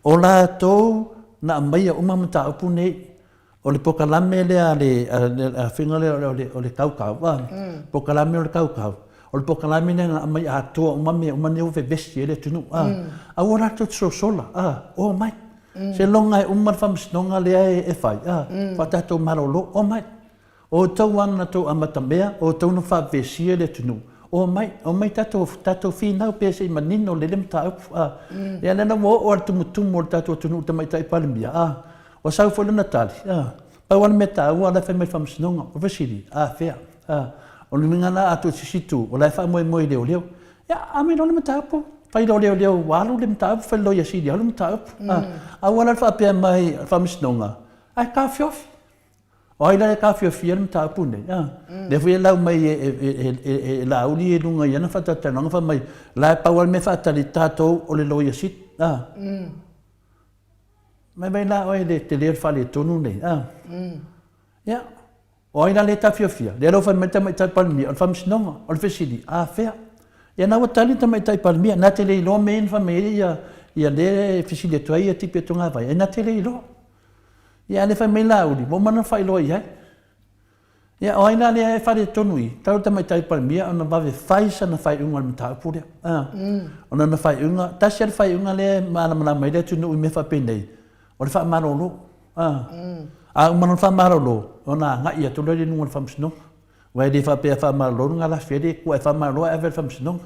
O latou na aumaia uma mataupu nei O le polokalame lea a le afioga lea o le Kaukau, a, polokalame o le Kaukau, o le polokalame lea na aumai atoa uma mea uma nei ua vevesi ai le atunuu, a, aua latou te sosola, a, omai. Seiloga e uma le faamasinoga lea e fai, a, faatoa tatou malolo, omai. O outou lava na tou amatamea, o outou na faavevesia le atunuu, omai, omai tatou, tatou finau pea se i manino lelei le mataupu, a. Ia lea la ua oo lava i le tumutumu o le tatou atunuu i le Tamaitai Palemia, a, ua sau foi lana tali, a, pau lava le mea taua o la e fai mai i le Faamasinoga. O le fesili, a fea? A, o le uiga la a tuu i se isi itu, o la e faamoemoe i leoleo. Ia, aumai loa le mataupu, fai loa leoleo ua alu le mataupu, fai le Loia Sili alu le mataupu, a. Aua la le faapea mai o le Faamasinoga, ae taofiofi. O ai la e taofiofia le mataupu nei? A, lea foi e lau mai e Laauli i luga i ana faatalatalanoaga fai mai, la e pau lava le mea e faatali tatou o le Loia Sili. A, mai mai la oe i le tele o le faaletonu nei. A, ia, o ai la lea e taofiofia? Lea la ua fai mai le Tamaitai Palemia, o le Faamasinoga, o le fesili, a fea? Ia na ua tali le Tamaitai Palemia, na te le iloa mea ia na fai mai ai ia lea e fesili atu ai Tipi Togavai, na te le iloa. Ia a le fai mai Laauli, ua uma ona faailoa i ai. Ia o ai la lea e faaletonu i, tau le Tamaitai Palemia ona vave fai sana faaiuga i le mataupu lea. A, o lana faaiuga, tasi lava le faaiuga lea e malamalama ai le atunuu i mea faapenei, o le faamalolo. A, a uma lona faamalolo, ona agai atu loa lea i luga o le Faamasinoga. Aua e le faapea e faamalolo le galafi ai le Atua e faamalolo ae ave i le Faamasinoga.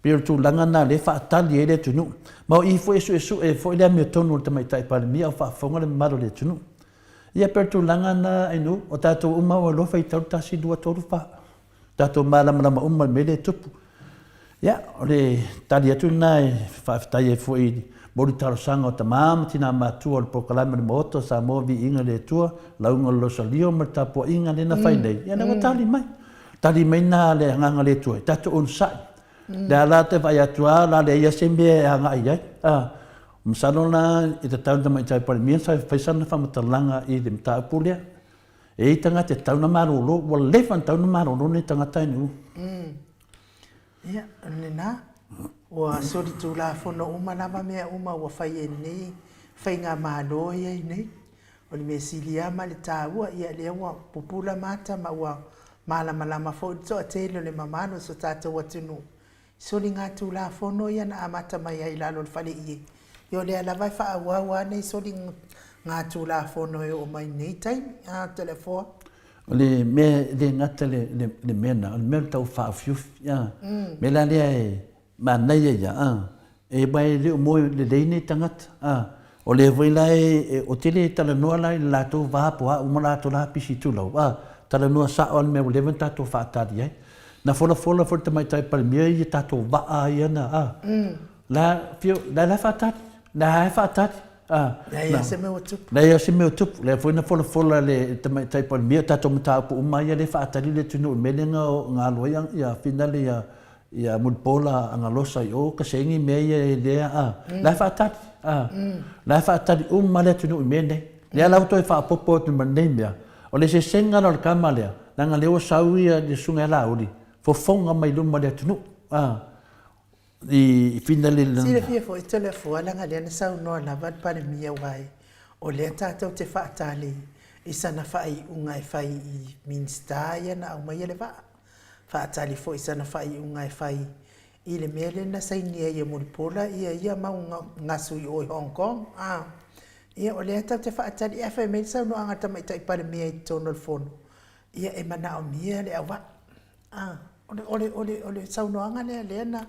Pei o le tulaga lena o lea e faatali ai le atunuu. Ma o i foi e suesue ai foi le amiotonu o le Tamaitai Palemia a o faafofoga le mamalu o le atunuu. Ia pei o le tulaga lena Ainuu, o tatou uma ua iloa faitau le tasi, lua, tolu, fa. Tatou malamalama uma i le mea lea e tupu. Ia, o le tali atu lena e faafetai ai foi mo le talosaga o tama ma tina matua o le polokalame o le Maota o Samoa Viiga i le Atua, lauga o le Losalio ma le tapuaiga lea na fai nei, ia lea ua tali mai. Tali mai na le agaga o le Atua, tatou onosai. Le a la te vaai atu lava, o le a leai lava se mea e agai i ai. A, masalo la e tatau i le Tamaitai Palemia ona fai sana faamatalaga i le mataupu lea. E i ai tagata e tatau ona malolo, ua leva ona tatau ona malolo nei tagata e nuu. Ia, o lena, ua solitulafono uma lava mea uma ua fai e lenei faigamalo ia i nei. O le mea sili lava ma le taua, ia lea ua pupula mata ma ua malamalama foi le toatele o le mamalu o so tatou atunuu i soligatulafono ia na amata mai ai i lalo o le faleie. Ia o lea lava e faaauau lava nei soligatulafono e oo mai i nei taimi. A, Toleafoa. O le mea e le gata le, le, le mea na, o le mea o le tau faaofiufi, a. Mea la lea e manaia ia, a, e aua e le o moe lelei nei tagata, a. O lea foi la e, ou te le talanoa la i le latou va po o a uma latou la pisi tulou, a, talanoa sao lava le mea ua leva ona tatou faatali ai. Na folafola foi le Tamaitai Palemia ia tatou vaa ia na, a, la, fio, la la e faatali, la lava e faatali. Leai lava se mea ua tupu. Leai lava se mea ua tupu. Lea foi na folafola le Tamaitai Palemia, o tatou mataupu uma ia lea e faatali le atunuu i le mea lea na alu ai ia finale ia ia Mulipola Agalosa i o Kasegi mea ia e lea a la e faatali a la e faatali uma le atunuu i mea nei. Lea la ua toe faaopoopo atu ma lenei mea. O le eseesega la o le tama lea, leaga lea ua sau ia le Susuga ia Laauli, fofoga mai luma o le atunuu a. I finale lana. Silafia foi Toleafoa leaga lea na saunoa lava le Palemia aua o lea tatou te faatali i sana faaiuga e fai i Minisita ia na aumaia le vaa. Faatali foi i sana faaiuga e fai i le mea lea na sainia ai e Mulipola ia ia mau gasu i o i Hong Kong. A, ia o lea tatou te faatali ae fai mai le saunoaga a le Tamaitai Palemia i totonu o le Fono, ia e manaomia le auvaa. A, o le, o le, o le, o le saunoaga lea lea na,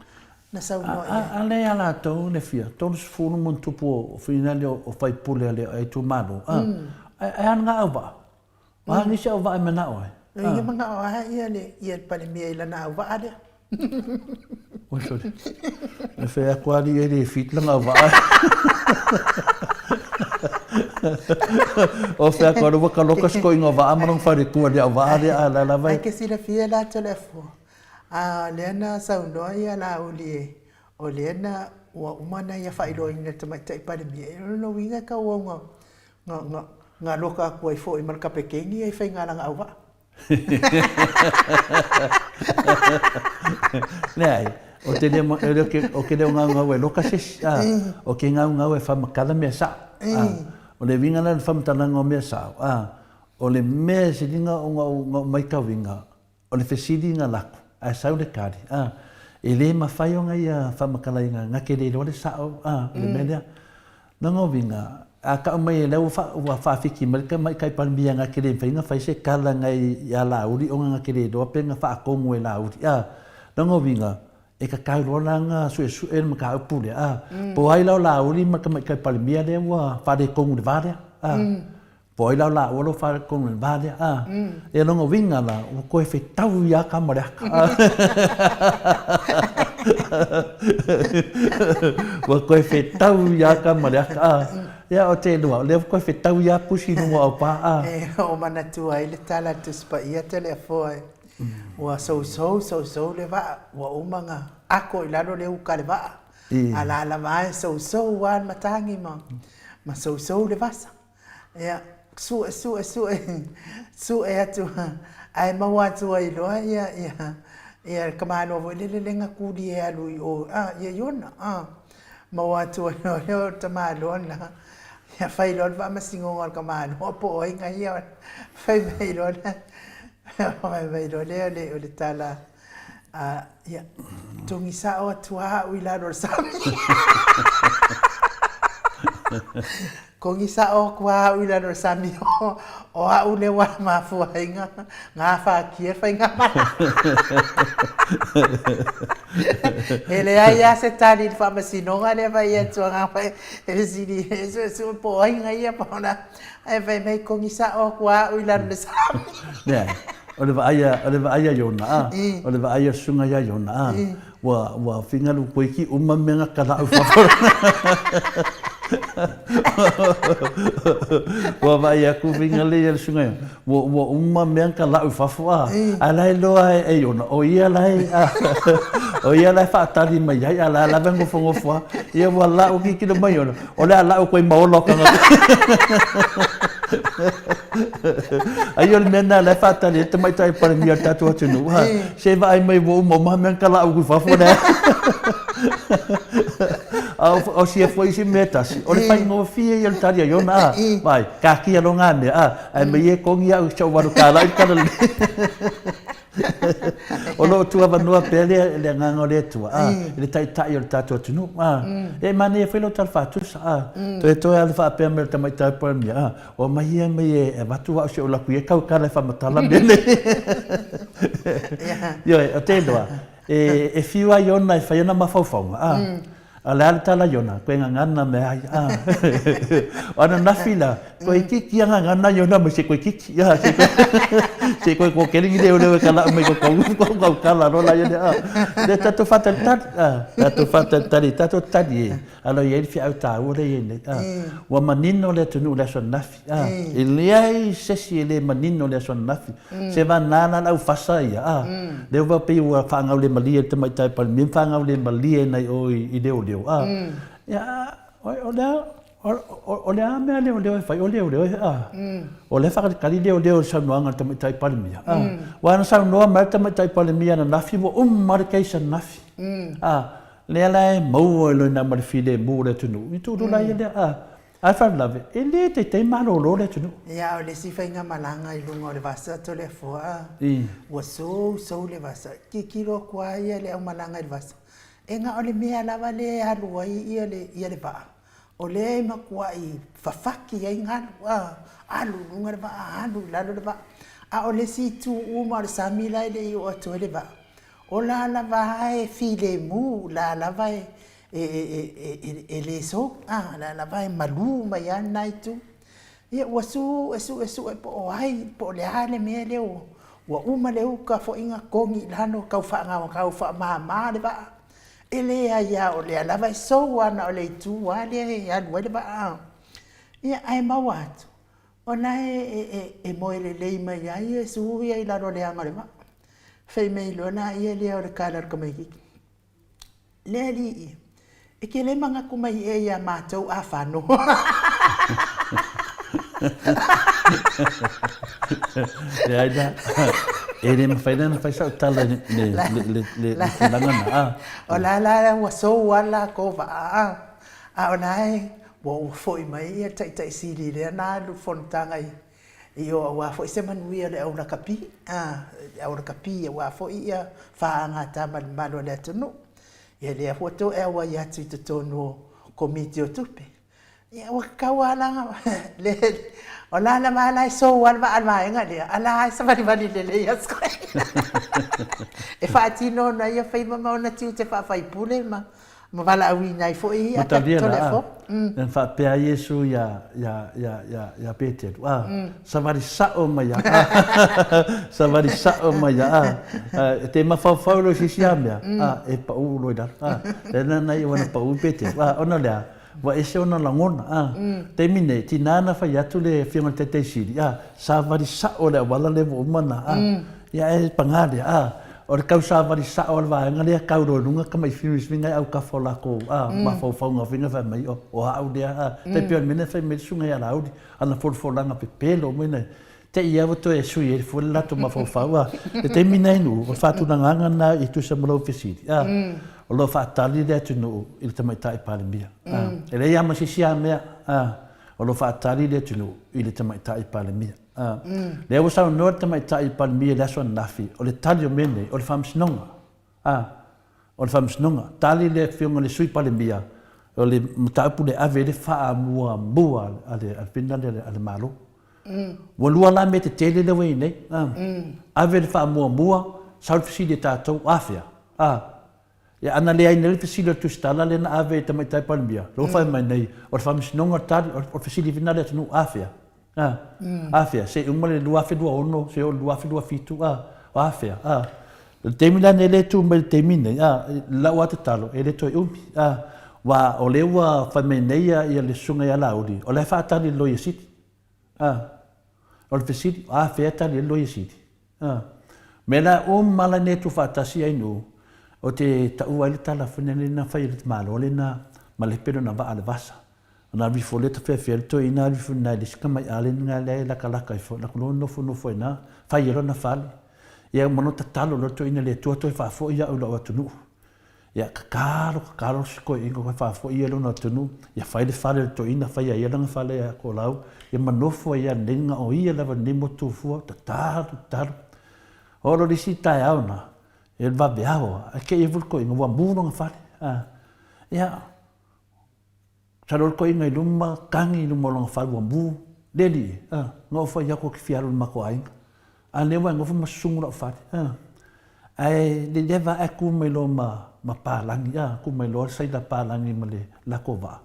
na saunoa i ai. A, a lea ia latou le fia, 30 ma ona tupu o finale o faipule a le itumalo, a, ae a lena auvaa? O a nisi auvaa e manao ai? E ia manao lava ia le, ia le Palemia i lana auvaa lea. Oi sole. E fai atu alii e le fit lana auvaa. O fai atu ua taloka se toeaina vaa ma lona faletua i le auvaa lea a o la lava e. Ai ke silafia la Toleafoa, a lea na saunoa ia Laauli e o lea na ua uma ona ia faailoaina e le Tamaitai Palemia, o lona uiga e tauau na na na loka atu ai foi ma le Kapeteni ia i faiga lana auvaa. Leai, o te le, o ke leo gaugau e loka se isi, a, o ke gaugau e whamatala mea sao. A, o le uiga la o le whamatalaga o mea sao, a, o le mea e siliga o na o maitauina, o le fesili na lako, ae sau le tali, a, e le mafai ona ia whamatalaina na te le iloa le sao, a, o le mea lea. Lona uiga, a tau mai e lea ua faafiki mai le Tamaitai Palemia na te le mafai ona fai se tala nai ia Laauli ona na te le iloa pe na faatonu e Laauli. A, lona uiga, e tatau loa la ona suesue le mataupu lea. A, po o ai la o Laauli ma le Tamaitai Palemia lea ua faaletonu i le va lea. A. Po o ai la o laua o lo o faaletonu i le va lea, a? Ia lona uiga la, ua toe fetau ia aka ma le aka. Ua toe fetau ia aka ma le aka, a? Ia o te lua, o lea ua toe fetau ia pusi i luga o aupa, a? E hoʻomanatua ai le tala a le Tusi Paia Toleafoa e, Ua sousou, sousou le vaa, ua uma ona ako i lalo le uka a le vaa, a la lava e sousou lava le matagi ma, ma sousou le vasa. Ia, sue, sue, sue, sue atu, ae maua atu ai loa ia, ia, ia le tamaloa foi lele lea na tuli e alu i o, a, ia Iona, a. Maua atu ai loa lea o le tamaloa lena, ia fai loa le faamasinoga a le tamaloa po o ai na ia, fai mai loa le, fai mai loa lea o le tala A, ia, togi sao atu lava au i lalo o le sami. Togi sao atu lava au i lalo o le sami, o au lea ua mafua ai na afatia le faigamalaga. E leai lava se tali i le faamasinoga lea fai atu a e fesili e suesue po o ai na ia po o le a, ae fai mai togi sao atu lava au i lalo o le sami. Leai. O le vaai a, o le vaai a Iona, a, o le vaai a Susuga ia Iona, a, ua, ua fingalu koiki uma mea na kalaʻu fafo. Ua vaai aku fingali ia le Susuga Iona, ua, ua uma mea na kalaʻu fafo, a, a la e loa e Iona, o ia la e, a, o ia la e faatali mai ai, a la lava e nofonofo a, ia ua laʻu kikilo mai Iona, o le a laʻu koe ma ola o tagata. Ai o le mea lena o la e faatali ai le tamaitai Palemia o le tatou atunuu, ha, se vaai mai ua uma uma mea na kalaʻu i fafo lea. A o sia foi isi mea e tasi, o le faigofie ia o le tali a Iona, a, vaai, kakia loa ngā mea, a, ae mai e kogi au i si ou $8 i le tala lelei. O lo o tuuavanoa pea le, le agaga o le Atua, a, i le taitai o le tatou atunuu, a. E manaia foi lau tala faatusa, a. Toetoe lava le faapea mai o le tamaitai Palemia, a, o mai ia mai e avatu au si ou laku ia kau kala e faamatala mea nei. Ioe, o te iloa, e, e fiu ai ona e fai ona mafaufauga, a. A o le a le tala Iona, koe gagana mea ai, a. O ananafi la, koe itiiti a gagana Iona mai se koe itiiti, a, se koe, se koe kokeli ni leoleo e kala'u mai ko kou, ko kou kala loa la ia, a. Le tatou faatalitali, a, tatou faatalitali, tatou tali e, alo i ai le feau taua lea e i ai nei, a. Ua manino le atunuu i le aso ananafi, a. E leai se isi e le manino i le aso ananafi. Se vana la le aufasa ia, a. Lea ua pei ua faagaulemalie e le Tamaitai Palemia ma faagaulemalie nai o i leoleo, a. Ia, o le a, o le a mea a leoleo e fai, o leoleo e, a. O lea e faatalitali leoleo i le saunoaga a le Tamaitai Palemia, a. Aua na saunoa mai le Tamaitai Palemia ananafi ua uma le case ananafi, a. Lea la e maua i lona ma le filemu o le atunuu, ia tuulola ia lea, a. A o le faalavelave, e le taitai malolo le atunuu. Ia, o le isi faigamalaga i luga o le vasa Toleafoa, ua sousou le vasa. Tilotilo atu lava ia le aumalaga i le vasa, e na o le mea lava lea e alu ai ia le, ia le vaa, o lea e matuai fafati ai galu, a, alu i luga le vaa, alu i lalo le vaa. A o le isi itu uma o le sami la e le i oo atu ai le vaa, o la lava e filemu, o la lava e e le sou, a, o la lava e malu mai lava lena itu. Ia, ua sue, sue, sue po o ai, po o le a le mea lea ua uma le uka foi na togi i lalo, tau faagaogao faamama le vaa. E leai lava, o lea lava e sou lava na o le itu lava lea e alu ai le vaa. Ia, ae maua atu, o la e moe lelei mai lava Iesu ia i lalo o le aga o le vaa. Fai mai loa lea lea o le tala a le tamaitiiti. Le Alii, e te le manatu mai ea iā matou afano? Leai la, e le mafai la ona fai sau tala i le tulaga lena. O la la ua sou lava le latou vaa, a o la e ua foi mai le Taitai Sili lea na alu i le fonotaga i i o aua foi se manuia o le au lakapi, a, le au lakapi aua foi ia faaagata ma le mamalu o le atunuu. Ia lea foi ua toe auai atu i totonu o Komiti o Tupe. Ia ua tatau lava la, le, o la lava la e sou lava le vaa a le vaega lea, a la e savalivali lelei atu ai. E faatino ona ia faiva ma ona tiute faa-faipule ma Ma valaauina ai foi ia Matalia la, a, na faapea ai Iesu iā, iā, iā, iā, iā Peteru, a, savali sa'o mai a, a, savali sa'o mai a, a, e te mafaufau loa i se isi a mea, a, e pa'u loa i lalo, a, lea na iu ai na pa'u Peteru, a, ona o le a? Ua ese ona lagona, a. Taimi nei, tinā na fai atu le Afioga i le Taitai Sili, a, savali sa'o le auala lea ua uma ona, a, ia ae pagā lea, a, o le tau savali sa'o a le vaega lea kau loa i luga tamai fumes faiga e autafa o lakou, a, mafaufauga foi na fai mai, o, o a'u lea, a, tai pei o le mea lea na fai mai ai le Susuga ia Laauli, ana folafolaga pepelo mai na, Te i ua toe sui ai fua le latou mafaufau, a, le taimi nei nuu, o le faatulagaga lena i tusa ma lou fesili, a, o lo o faatali le atunuu i le Tamaitai Palemia, a, e leai lava ma se isi a mea, a, o lo o faatali le atunuu i le Tamaitai Palemia, a. Lea ua saunoa le Tamaitai Palemia i le aso ananafi, o le tali o mea nei, o le Faamasinoga, a, o le Faamasinoga. Tali le Afioga i le Sui Palemia, o le mataupu lea e ave i ai le faamuamua a le a le Malo. Ua lua la mea tetele lea ua i ai nei. Ave le faamuamua, sau le fesili a tatou, afea? A. Ia, ana leai nei le fesili o le tusitala lea na ave i Tamaitai Palemia, lea ua fai mai nei, o le Faamasinoga le tali, o le fesili foi lena a le atunuu, afea? A. Afea? Se i uma le 2026, se i oo i le 2027, a. O afea? A. O le taimi la lenei lea e tu mai i le taimi lenei, a, i lau lava tatalo, e le toe umi, a, aua o lea ua fai mai nei ia le Susuga ia Laauli, o la e faatali i le Loia Sili. A, o le fesili, o afea e tali ai le Loia Sili? A, mea la uma la nei e tuufaatasi ai nuu, ou te taua ai le tala foi lea na fai e le Malo lena ma lepe lona vaa le vasa. Ona alu ifo lea tafeafea le toeaina alu ifo i ina i le isi tamaiʻale lena lea e latalata ifo, na loa nofonofo ai ina, fai ai lona fale. Ia uma loa tatalo loa le toeaina i le Atua toe faafoi au i lou atunuu. Ia tatalo, tatalo si toeaina toe faafoi ia i lona atunuu, ia fai le fale o le toeaina, fai e ia lana fale ia Kolau, ia ma nofo ai lava i lenei, na o ia lava i lenei motu fua, tatalo, tatalo. Oo loa i le isi taeao lena, ia le vaveao lava, ae te i ai foi le toeaina ua mu lona fale, a. Ia, sau loa le toeaina i luma, tagi i luma o lona fale ua mu, le alii e, a, na ou fai atu ou te fia alu i le matou aiga, a o lea ua e nofo ma susugu lau fale, a. Ae leleva ae tu mai loa ma, ma palagi, a, tu mai loa le sailor palagi ma le latou vaa,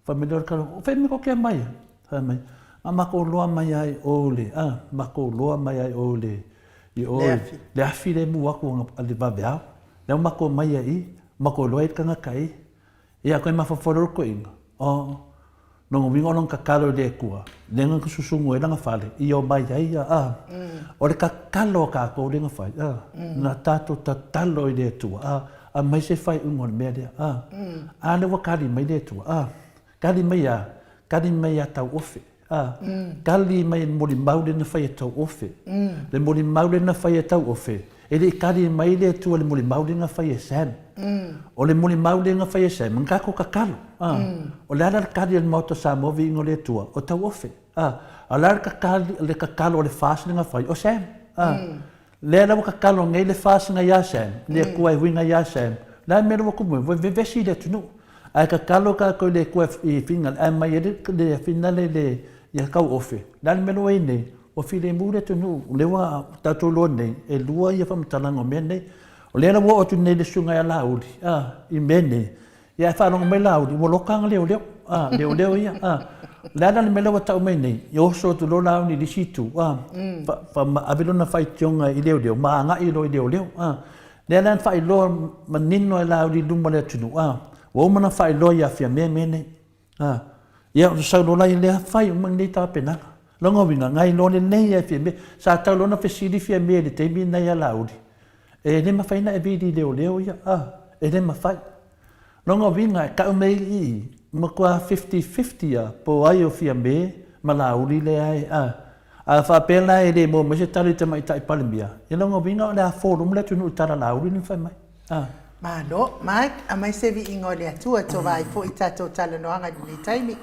Fai mai lea o le tala, o fea mea tou te aumai ai? Fai mai, na matou iloa mai lava i o le, a, matou iloa mai lava i o le, i o le, le afi lea e mu atu a le vaveao. Lea ua matou omai ai i i, matou iloa e i ai le tagata i i. Ia, toe mafaufau loa le toeaina, oh, lona uiga o lona tatalo i le Atua, lea na susunu ai lana fale, ia omai ai ia, a. O le tatalo a tatou lea na fai, a, na tatou tatalo i le Atua, a, Aumai se faaiuga o le mea lea. A, a lea ua kali mai le Atua. A, kali mai a, kali mai ia Tauofe. A, kali mai le molimau lea na fai e Tauofe. Le molimau lea na fai e Tauofe, e le i kali mai le Atua i le molimau lea na fai e Sam. O le molimau lea na fai e Sam, na tatou tatalo. A, o le a la le kali a le Maota o Samoa viiga o le Atua? O Tauofe. A, a o le a le tatali, le tatalo a le FAST lea na fai? O Sam. A, Lea la ua tatalo nei le FAST ia Sam, le Atua e huiga ia Sam, le a le mea lea ua tupu mai, ua vevesi le atunuu. Ae tatalo tatou i le Atua i finagalo, ae aumai ai le finagalo i le ia Tauofe, le a le mea lea ua i ai nei, ua filemu le atunuu, o lea ua tatou iloa nei, e lua ia faamatalaga o mea nei. O lea la ua oo atu nei le susuga ia Laauli, a, i mea nei, Ia ae faalogo mai Laauli, ua loka ana leoleo, a, leoleo ia, a. O le a la le mea lea ua tau mai nei, ia oso atu loa Laauli i le isi itu, a, fa, fa, ma ave lona faitioga i leoleo, ma agai loa i leoleo, a. Lea la na faailoa manino e Laauli i luma o le atunuu, a, ua uma ona faailoa ia Fiame mea nei, a. Ia ona sau loa la lea fai uma lenei tapenaga. Lona uiga, na iloa lelei lava e Fiame. Sa tau loa ona fesili Fiame i le taimi lena ia Laauli, E le mafai ona e vili leoleo ia, a, e le mafai. Lona uiga e tau mai i i, matua fifty fifty a, po o ai o Fiame ma Laauli lea e, a. A faapea la e le maua mai se tala i Tamaitai Palemia, ia lona uiga o le a folumu le atunuu i tala Laauli lea na fai mai, a. Malo, Mike, aumai se viiga o le Atua e tova ai foi tatou talanoaga i lenei taimi.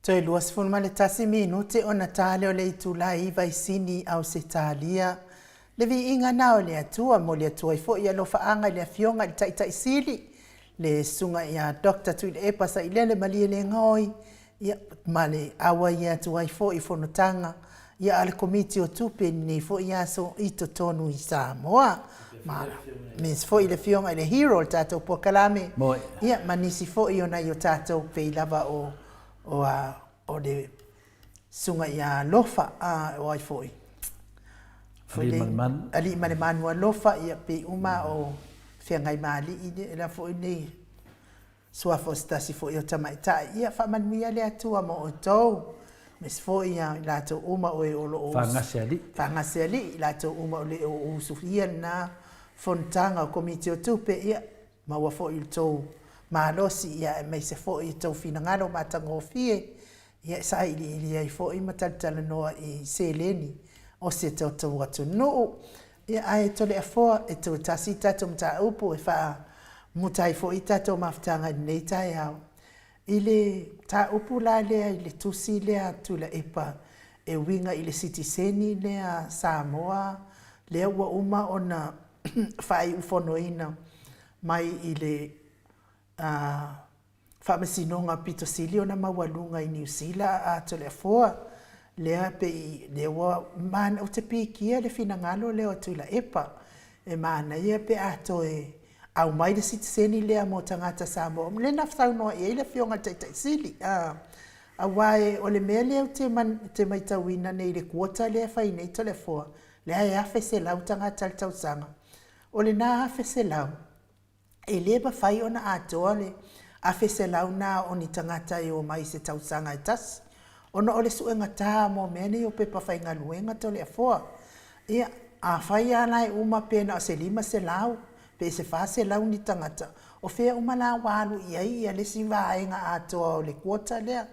Toe 21 minute ona ta lea o le itula e 9 i Sini, Ausetalia. Le viiga na o le Atua, momoli atu ai foi alofaaga i le Afioga i le Taitai Sili, le Susuga ia Doctor Tuilaepa Sailele Malielegaoi, ia, ma le auai atu ai foi i fonotaga ia a le Komiti o Tupe i lenei foi aso i totonu i Samoa. Ma aemaise foi le Afioga i le hero o le tatou polokalame, ia, ma nisi foi o nai o tatou pei lava o, o, a, o le Susuga ia Alofa, a, o ai foi? Aliimalemanu. Aliimalemanu Alofa, ia, pei uma o Feagaimaalii, la foi nei Suafa o se tasi foi o tamaitai. Ia faamanuia le Atua mo outou, aemaise foi ia i latou uma o e o lo o Faagasealii. Faagasealii, i latou uma o le o usufia lena fonotaga o Komiti o Tupe, ia maua foi i le tou malosi, ia aemaise foi i tou finagalo matagofie, ia e sailiili ai foi ma talatalanoa i seleni o si o tatou atunuu. Ia, ae Toleafoa, e toe tasi le tatou mataupu e faamuta ai foi tatou mafutaga i lenei taeao. I le mataupu la lea i le tusi lea a Tuilaepa e uiga i le sitiseni lea Samoa lea ua uma ona faaiufonoina mai i le Faamasinoga pito sili ona maualuga i Niu Sila a Toleafoa, lea pei lea ua ou te pikia le finagalo lea o Tuilaepa, e manaia pe a toe aumai le sitiseni lea mo tagata Samoa, lea na saunoa i ai le Afioga i le Taitai Sili, aua o le mea lea ou te matauina nei i le quota lea e fai nei Toleafoa, lea e 1,100 tagata i le tausaga, o lena 1,100, E le mafai ona atoa le 1,100 na o ni tagata e omai i se tausaga e tasi, ona o le suegatā mo mea nei o pepa faigaluega Toleafoa. Ia, afai lava la e uma pe na o se 500 pe se 400 ni tagata, o fea uma la ua alu i ai ia le isi vaega atoa o le quota lea?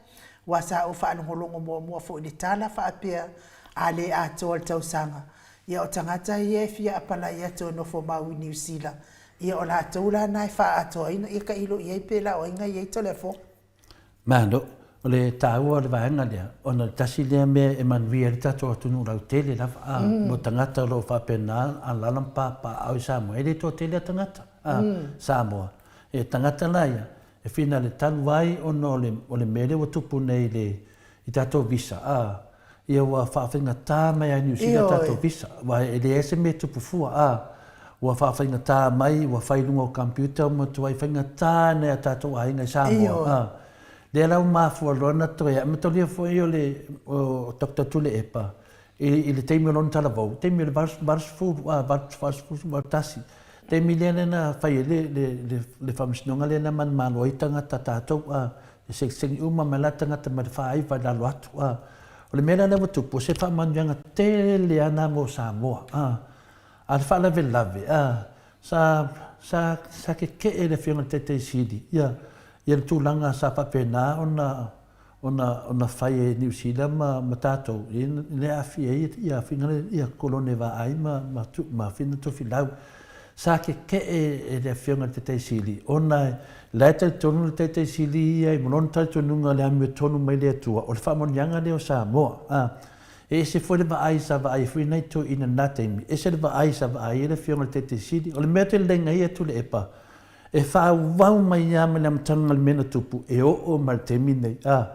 Aua sa ou faalogologo muamua foi i le tala faapea, a le atoa le tausaga, ia o tagata ia e fia apalai atu e nofo mau i Niu Sila, Ia o latou la na e faaatoaina, ia tailo i ai pe la o ai na i ai Toleafoa. Malo. O le taua o le vaega lea, ona o le tasi lea mea e manuia ai le tatou atunuu lautele lava, a, mo tagata o lo o faapena alaala ma papaaao i Samoa, e le toatele a tagata, a, Samoa. E tagata la ia, e finale talu ai ona o le, o le mea lea ua tupu nei i le, i tatou visa, a, ia ua faafaigata mai lava e Niu Sila a tatou visa, aua e leai se mea e tupu fua, a, ua faafaigata mai, ua fai i luga o computer ma matuai faigata nai a tatou aiga i Samoa, a, lea la ua mafua loa ona toe ae. Mataulia foi o le, o Doctor Tuilaepa, i le taimi o lona talavou, taimi o le 80, a, 80, 81, taimi lea na fai ai le, le, le, le faamasinoga lea na manumalo ai tagata tatou, a, e segisegi uma mai la tagata mai le faaiva i lalo atu, a. O le mea la lea ua tupu, o se faamanuiaga tele lava lena mo Samoa, a. A o le faalavelave, a, sa, sa, sa keke'e le Afioga i le Taitai Sili, ia, ia le tulaga sa faapena ona ona ona fai e Niu Sila ma ma tatou i le aafia ai ia faiga ia kolone vaai ma ma ma fina tofilau. Sa keke'e e le Afioga i le Taitai Sili ona la e talitonu le Taitai Sili ia i lona talitonuga le amiotonu mai le Atua o le faamanuiaga lea o Samoa. A e ese foi le vaai sa vaai ai foi nai toeaiina i lena taimi, ese le vaai sa vaai ai le Afioga i le Taitai Sili. O le mea tele ia Tuilaepa E faaauau mai lava mai le amataga o le mea na tupu e oo mai le taimi lenei. A,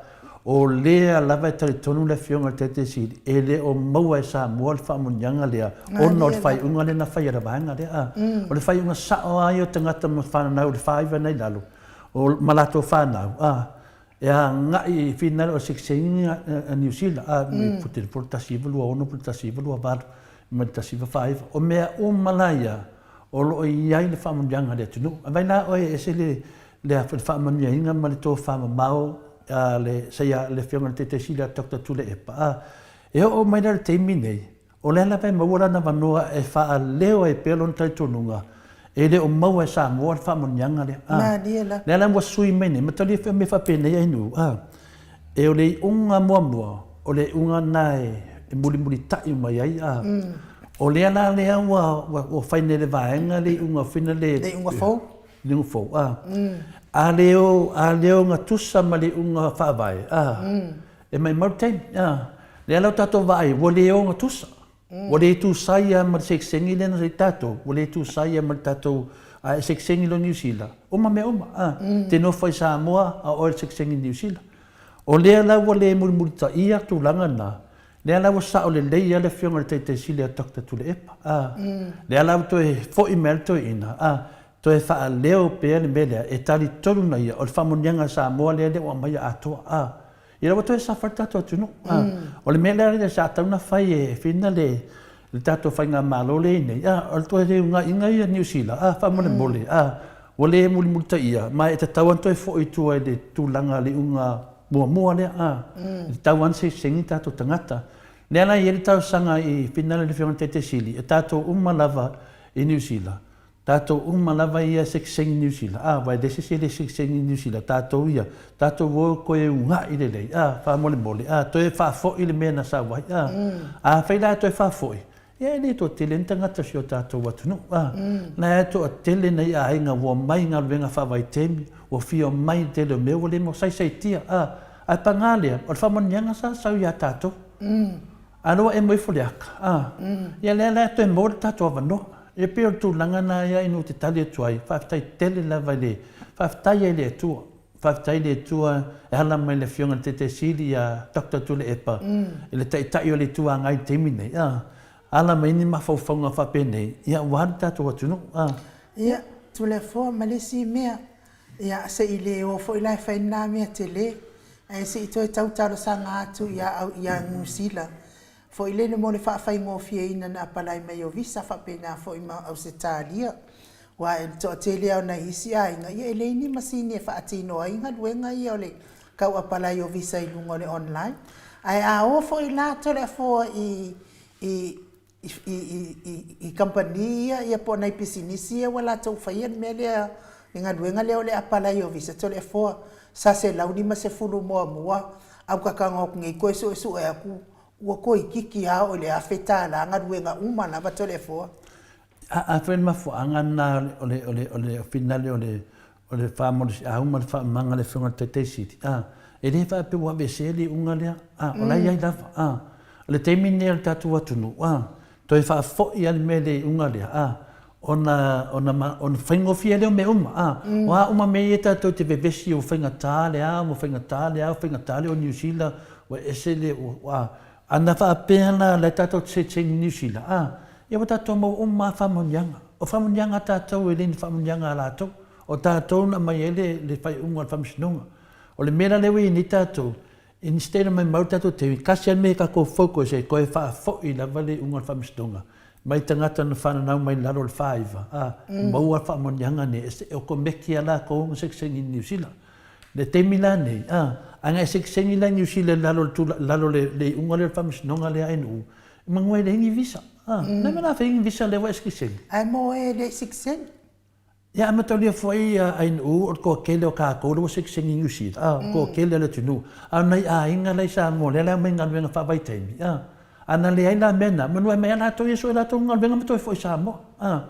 o lea lava e talitonu le Afioga i le Taitai Sili, e le o maua e Samoa le faamanuiaga lea ona o le faaiuga lea na fai e le vaega lea. A, o le faaiuga sao lava ia o tagata ma fananau i le faaiva na i lalo, o, ma latou fanau, a, e agai i finagalo o le sekisegiga a Niu Sila, a, po o le 1926 po o le 1928 ma le 1949. O mea uma la ia, o lo o i ai le faamanuiaga a le atunuu. A vai la oe e ese le, le, le faamanuiaina ma le tofamamao a le, saia, le Afioga i le Taitai Sili a Doctor Tuilaepa, a, e oo mai la i le taimi nei, o lea lava e maua lana avanoa e faaleo ai pea lona talitonuga, e le o maua e Samoa le faamanuiaga lea. A, Malie la. lea la ua sui mai nei, mataulia foi o mea faapenei Ainuu, a, E o le iuga muamua, o le iuga lena e mulimulitai mai ai, a. O lea la lea ua, ua, ua fai nei e le vaega le iuga foi lea. Le iuga fou. Le iuga fou, a. A le o, a le ogatusa ma le iuga faavae, a, e maimau le taimi, a. Lea la ua tatou vaai, ua le ogatusa. Ua le tusa ai lava ma le sekisegi lea na i tatou, ua le tusa ai lava ma le tatou, a e sekisegi loa Niu Sila, uma mea uma, a. E te nofo ai i Samoa a o oe o le sekisegi i Niu Sila. O lea la ua le mulimulitaia tulaga na, lea la ua sao lelei lava le Afioga i le Taitai Sili ia Doctor Tuilaepa, a. Lea la ua toe foi mai lava le toeaina, a, toe faaleo pea le mea lea, e talitonu na ia, o le faamanuiaga a Samoa lea ua aumaia atoa, a. Ia ua toe safa le tatou atunuu. A, o le mea lea sa tatau ona fai e Fina le le tatou faigamalo lea i nei, a, o le toe leunaina ia Niu Sila, a, faamolemole, a, ua le mulimulitaia, ma e tatau lava ona toe foi i tua i le tulaga le iuga muamua lea, a, e tatau lava ona segisegi tatou tagata. Lea la e i ai le talosaga i Fina le Afioga i le Taitai Sili, e tatou uma lava i Niu Sila, Tatou uma lava ia sekisegi Niu Sila, a, aua e leai se isi e le sekisegi Niu Sila, tatou ia, tatou o toe uga'i lelei, a, faamolemole, a, toe faafoi le mea na sau ai, a. Afai la e toe faafoi, ia e le toatele ni tagata o si o tatou atunuu, a. La e toatele nai aiga ua omai i galuega faavaitaimi, ua fia omai i le tele o mea ua le masaisaitia, a. Ae paga lea, o le faamanuiaga sa sau ia tatou. A lea ua emo ifo le aka, a, ia lea la e toe maua le tatou avanoa. E pei o le tulaga lena ia ina ua te tali atu ai, faafetai tele lava i le, faafetai ai i le Atua. Faafetai i le Atua e ala mai i le Afioga i le Taitai Sili ia Doctor Tuilaepa, i le Taitai o le Itu Agai i le taimi nei, a, ala mai ni mafaufauga faapenei, ia aua le tatou atunuu, a. Ia, Tuilaefoa ma le isi mea, Ia, se i le o foi la e fai lena mea tele, ae se i toe tau talosaga atu ia au ia Niu Sila foi lele mo le faafaigofieina na apalai mai o visa faapena foi ma Ausetalia. Aua e le toatele lava o nai isi aiga, ia e leai ni masini e faatino ai galuega ia o le tau apalai o visa i luga o le online. Ae a o foi la Toleafoa i i i kamupani ia, ia po o nai pisinisi ia ua latou faia le mea lea, le galuega lea o le apalai o visa, Toleafoa, sa 150 muamua, ae ua ta tago atu nei toe suesue atu, ua toeitiiti lava oo i le $1000 galuega uma lava Toleafoa. A fai o le mafuaaga lena o le, o le, o le finale o le, o le faamalosiau ma le faaumaga a le Afioga i le Taitai Sili, a, e le faapea ua aveesea le iuga lea, a, o la e i ai lava, a. O le taimi lenei o le tatou atunuu, a, toe faafoi lava le mea i le iuga lea, a, ona, ona, ona faigofie lea o mea uma, a. O a uma mea ia tatou te vevesi ua faigata le a, ua faigata le a, ua faigata le o Niu Sila, ua ese le, ua, a. A na faapea la, la e tatou te seisei i Niu Sila, a, ia ua tatou maua uma lava faamanuiaga. O faamanuiaga a tatou e le ni faamanuiaga a latou. O tatou na aumai ai le, le faaiuga o le Faamasinoga. O le mea la lea ua i ai nei tatou, instead of maumau le tatou taimi, tasi lava le mea e tatou focus ai, toe faafoi lava le iuga o le Faamasinoga mai tagata na fananau mai lalo o le 49, a, maua le faamanuiaga nei, e okomeki lava latou ona sekisegi i Niu Sila. Le taimi la nei, a, a na e sekisegi la i Niu Sila i lalo o le tula, lalo o le, le iuga lea o le Faamasinoga lea a NU, manu e leai ni visa. A, mm. Le mea la fai ni visa lea ua e sekisegi. Ae mo e le sekisegi. Ia, a mataulia foi a NU o le toatele o tatou lea ua sekisegi i Niu Sila, a, mm. toatele o le atunuu. A o nai aiga la i Samoa lea la e omai i galuega faavaitaimi, a, a na leai la mea na, manu e aumai lava latou ia sue latou galuega ma toe foi i Samoa. A,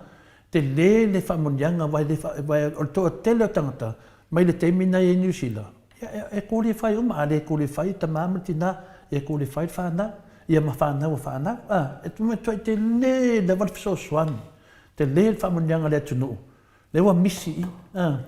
tele le faamanuiaga aua e le fa, aua o le toatele o tagata mai le taimi na i ai Niu Sila, ia e qualify uma, a le qualify le tama ma le tina, e qualify le fanau, ia ma fanau a fanau, a, e matuai tele lava le fesoasoani, tele le faamanuiaga a le atunuu, lea ua misi i i, a,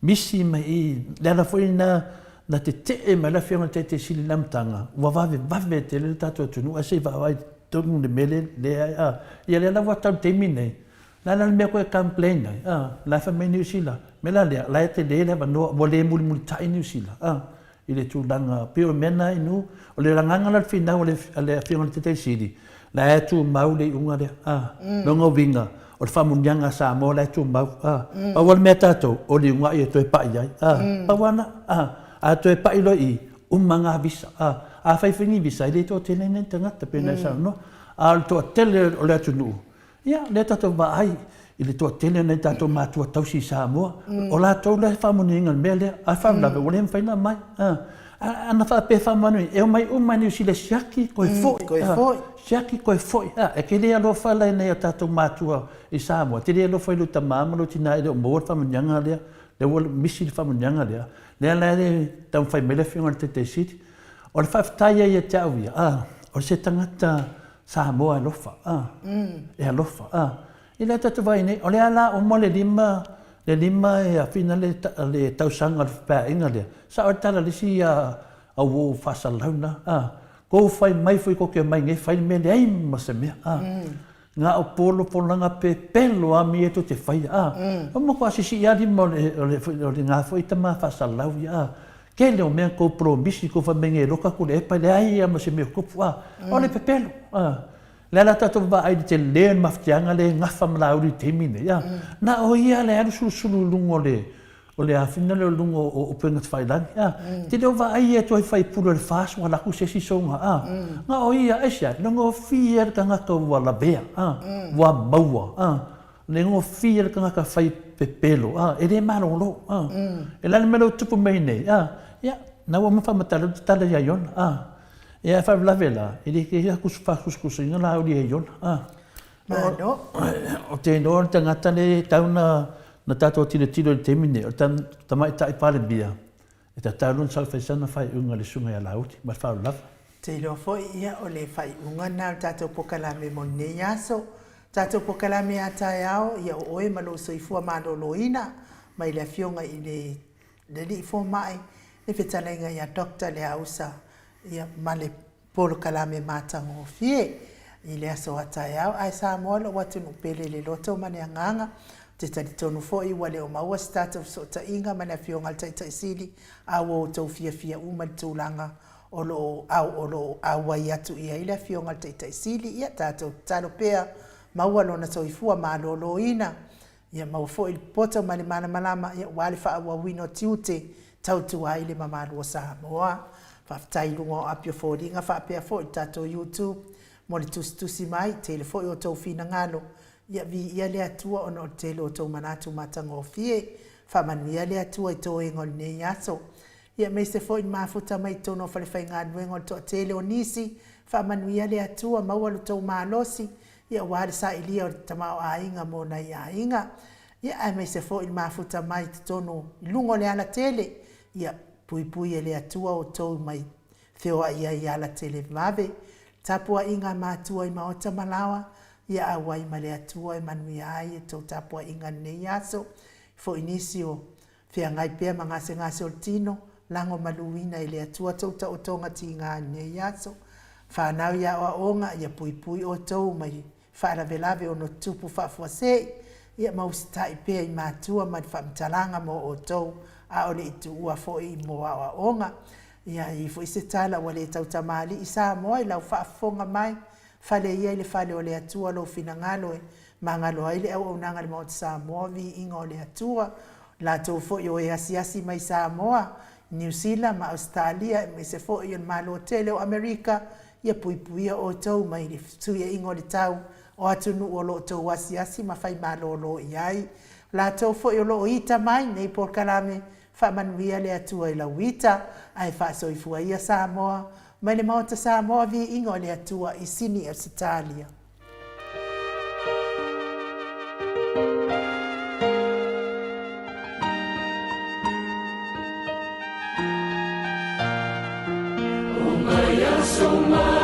misi mai i i, le ala foi lena na tetee mai ai le Afioga i le Taitai Sili i le amataga, ua vavevave tele le tatou atunuu ae se i vaavaai tonu i le mea lea, a, ia lea la ua tau i le taimi lenei, O le a la le mea koe e complain ai, a? La e fai mai Niu Sila. Mea la lea, la e tele le avanoa, ua le mulimulitai Niu Sila, a? I le tulaga, pei o le mea lena inu, o le lagaga la o le finau a le, a le Afioga i le Taitai Sili, la e tumau le iuga lea, a? Lona uiga, o le faamanuiaga a Samoa la e tumau, a? Pau lava le mea a tatou, o le iuga ia toe pai ai, a? Pau lava lena, a? A toe pai loa i i, uma na visa, a? Afai foi ni visa, e le toatele ni tagata, pei ona e saunoa, a o le toatele o le atunuu, Ia, lea tatou vaai i le toatele o nai tatou matua tausi i Samoa, o latou la e faamanuiaina i le mea lea, ae faalavelave ua le mafai ona aumai. A na faapea e faamanuia, e omai uma i Niu Sila e siaki toe foi, Toe foi. Siaki toe foi. E te le alofa la i nai o tatou matua i Samoa, e te le alofa i lou tama ma lou tina e le o maua le faamanuiaga lea. Lea ua misi le faamanuiaga lea, lea la e taumafai mai le Afioga i le Taitai Sili. O le faafetai ai ia te au ia, a, o se tagata Samoa e alofa, a, e alofa, a. I le tatou vaai nei, o lea la uma le lima, le lima e afina le, le tausaga o le fepaeaiga lea, sao ai le tala a le isi au uo faasalalau na, a, kou fai mai foi kou te omai nei fai le mea leai ma se mea, a. Na o polo polaga pepelo a mea tou te faia a. O matua sisii a lima o le o le o le na foi tama faasalalau ia a. Tele o mea tou promisi tou fai mai nei e loka atu le epa e leai a ma se mea o tupu a. O le pepelo a. Le ala tatou vaai i le tele o le mafatiaga lea e gafa ma Laauli i le taimi nei a. Na o ia le alu sulusulu i luga o le O le afina lea o luga o upega tafailagi, a. Te le o vaai ia toe fai pule o le FAST ua alu atu se isi soga, a. Na o ia, aisea, le gofie le tagata ua lavea, a, ua maua, a. Le gofie le tagata fai pepelo, a, e le malolo, a. E le a le mea lea ua tupu mai nei, a, ia, na ua uma faamatala atu le tala ia Iona, a. Ia, ae faalavelave la, e le te faatusatusaina la au ia Iona, a. Malo. Ou te iloa o le tagata lea e tatau ona tatou tilotilo i le taimi lenei, o le Tamaitai Palemia, e tatau loa ona sau e fai sana faaiuga i le Susuga ia Laauli. Ma le faaaloalo lava. Ou te iloa foi, ia, o le faaiuga lena o le tatou polokalame mo lenei aso. Tatou polokalame a taeao, ia o oe ma lou soifua maloloina mai le Afioga i le Alii Fomai, le fetalaiga ia Doctor Leausa, ia, ma le polokalame matagofie i le aso a taeao. Ae Samoa lou atunuu pele i le loto ma le agaga. Ou te talitonu foi ua le o maua se tatou fesootaiga ma le Afioga i le Taitai Sili a ua outou fiafia uma i le tulaga o lo o au o lo o auai atu i ai le Afioga i le Taitai Sili. Ia tatou tatalo pea, maua lona soifua maloloina Ia maua foi le poto ma le malamalama aua le faaauauina o tiute tautua ai le mamalu o Samoa. Faafetai i luga o api o foliga faapea foi le tatou YouTube mo le tusitusi mai, tele foi o outou finagalo. Ia viia le Atua ona o le tele o outou manatu matagofie. Faamanuia le Atua i toega o lenei aso. Ia aemaise foi le mafuta mai totonu o falefaigaluega o le toatele o nisi. Faamanuia le Atua, maua lo outou malosi Ia aua le sailia o le tamaoaiga mo nai aiga, ia aemaise foi le mafuta mai totonu i luga o le alatele, ia puipui e le Atua outou mai feoai ai i alatele vave. Tapuaiga a matua i maota ma laoa, ia auai ma le Atua e manuia ai a outou tapuaiga i lenei aso. Foi nisi o feagai pea ma gasegase o le tino, lago maluina e le Atua tou taotoga tiga i lenei aso. Fanau i aoaoga, ia puipui outou mai faalavelave ono tupu faafuasei, ia ma usitai pea i matua ma le faamatalaga mo outou, a o le i tuua foi mo aoaoga. Ia i ai foi se tala ua le tautamalii Samoa i lau faafofoga mai, Fale ia i le fale o le Atua lou finagalo e magalo ai le auaunaga a le Maota Samoa, viiga o le Atua, latou foi o e asiasi mai Samoa, Niu Sila ma Ausetalia aemaise foi o le Malo tele o Amerika, ia puipuia outou mai le fesuiaiga o le tau o atunuu o lo o tou asiasi ma fai malolo i ai. Latou foi o lo o ita mai nei polokalame, faamanuia le Atua i lau ita, ae faasoifua ia Samoa Mai le Maota Samoa Viiga o le Atua i Sini Ausetalia. O mai aso mai.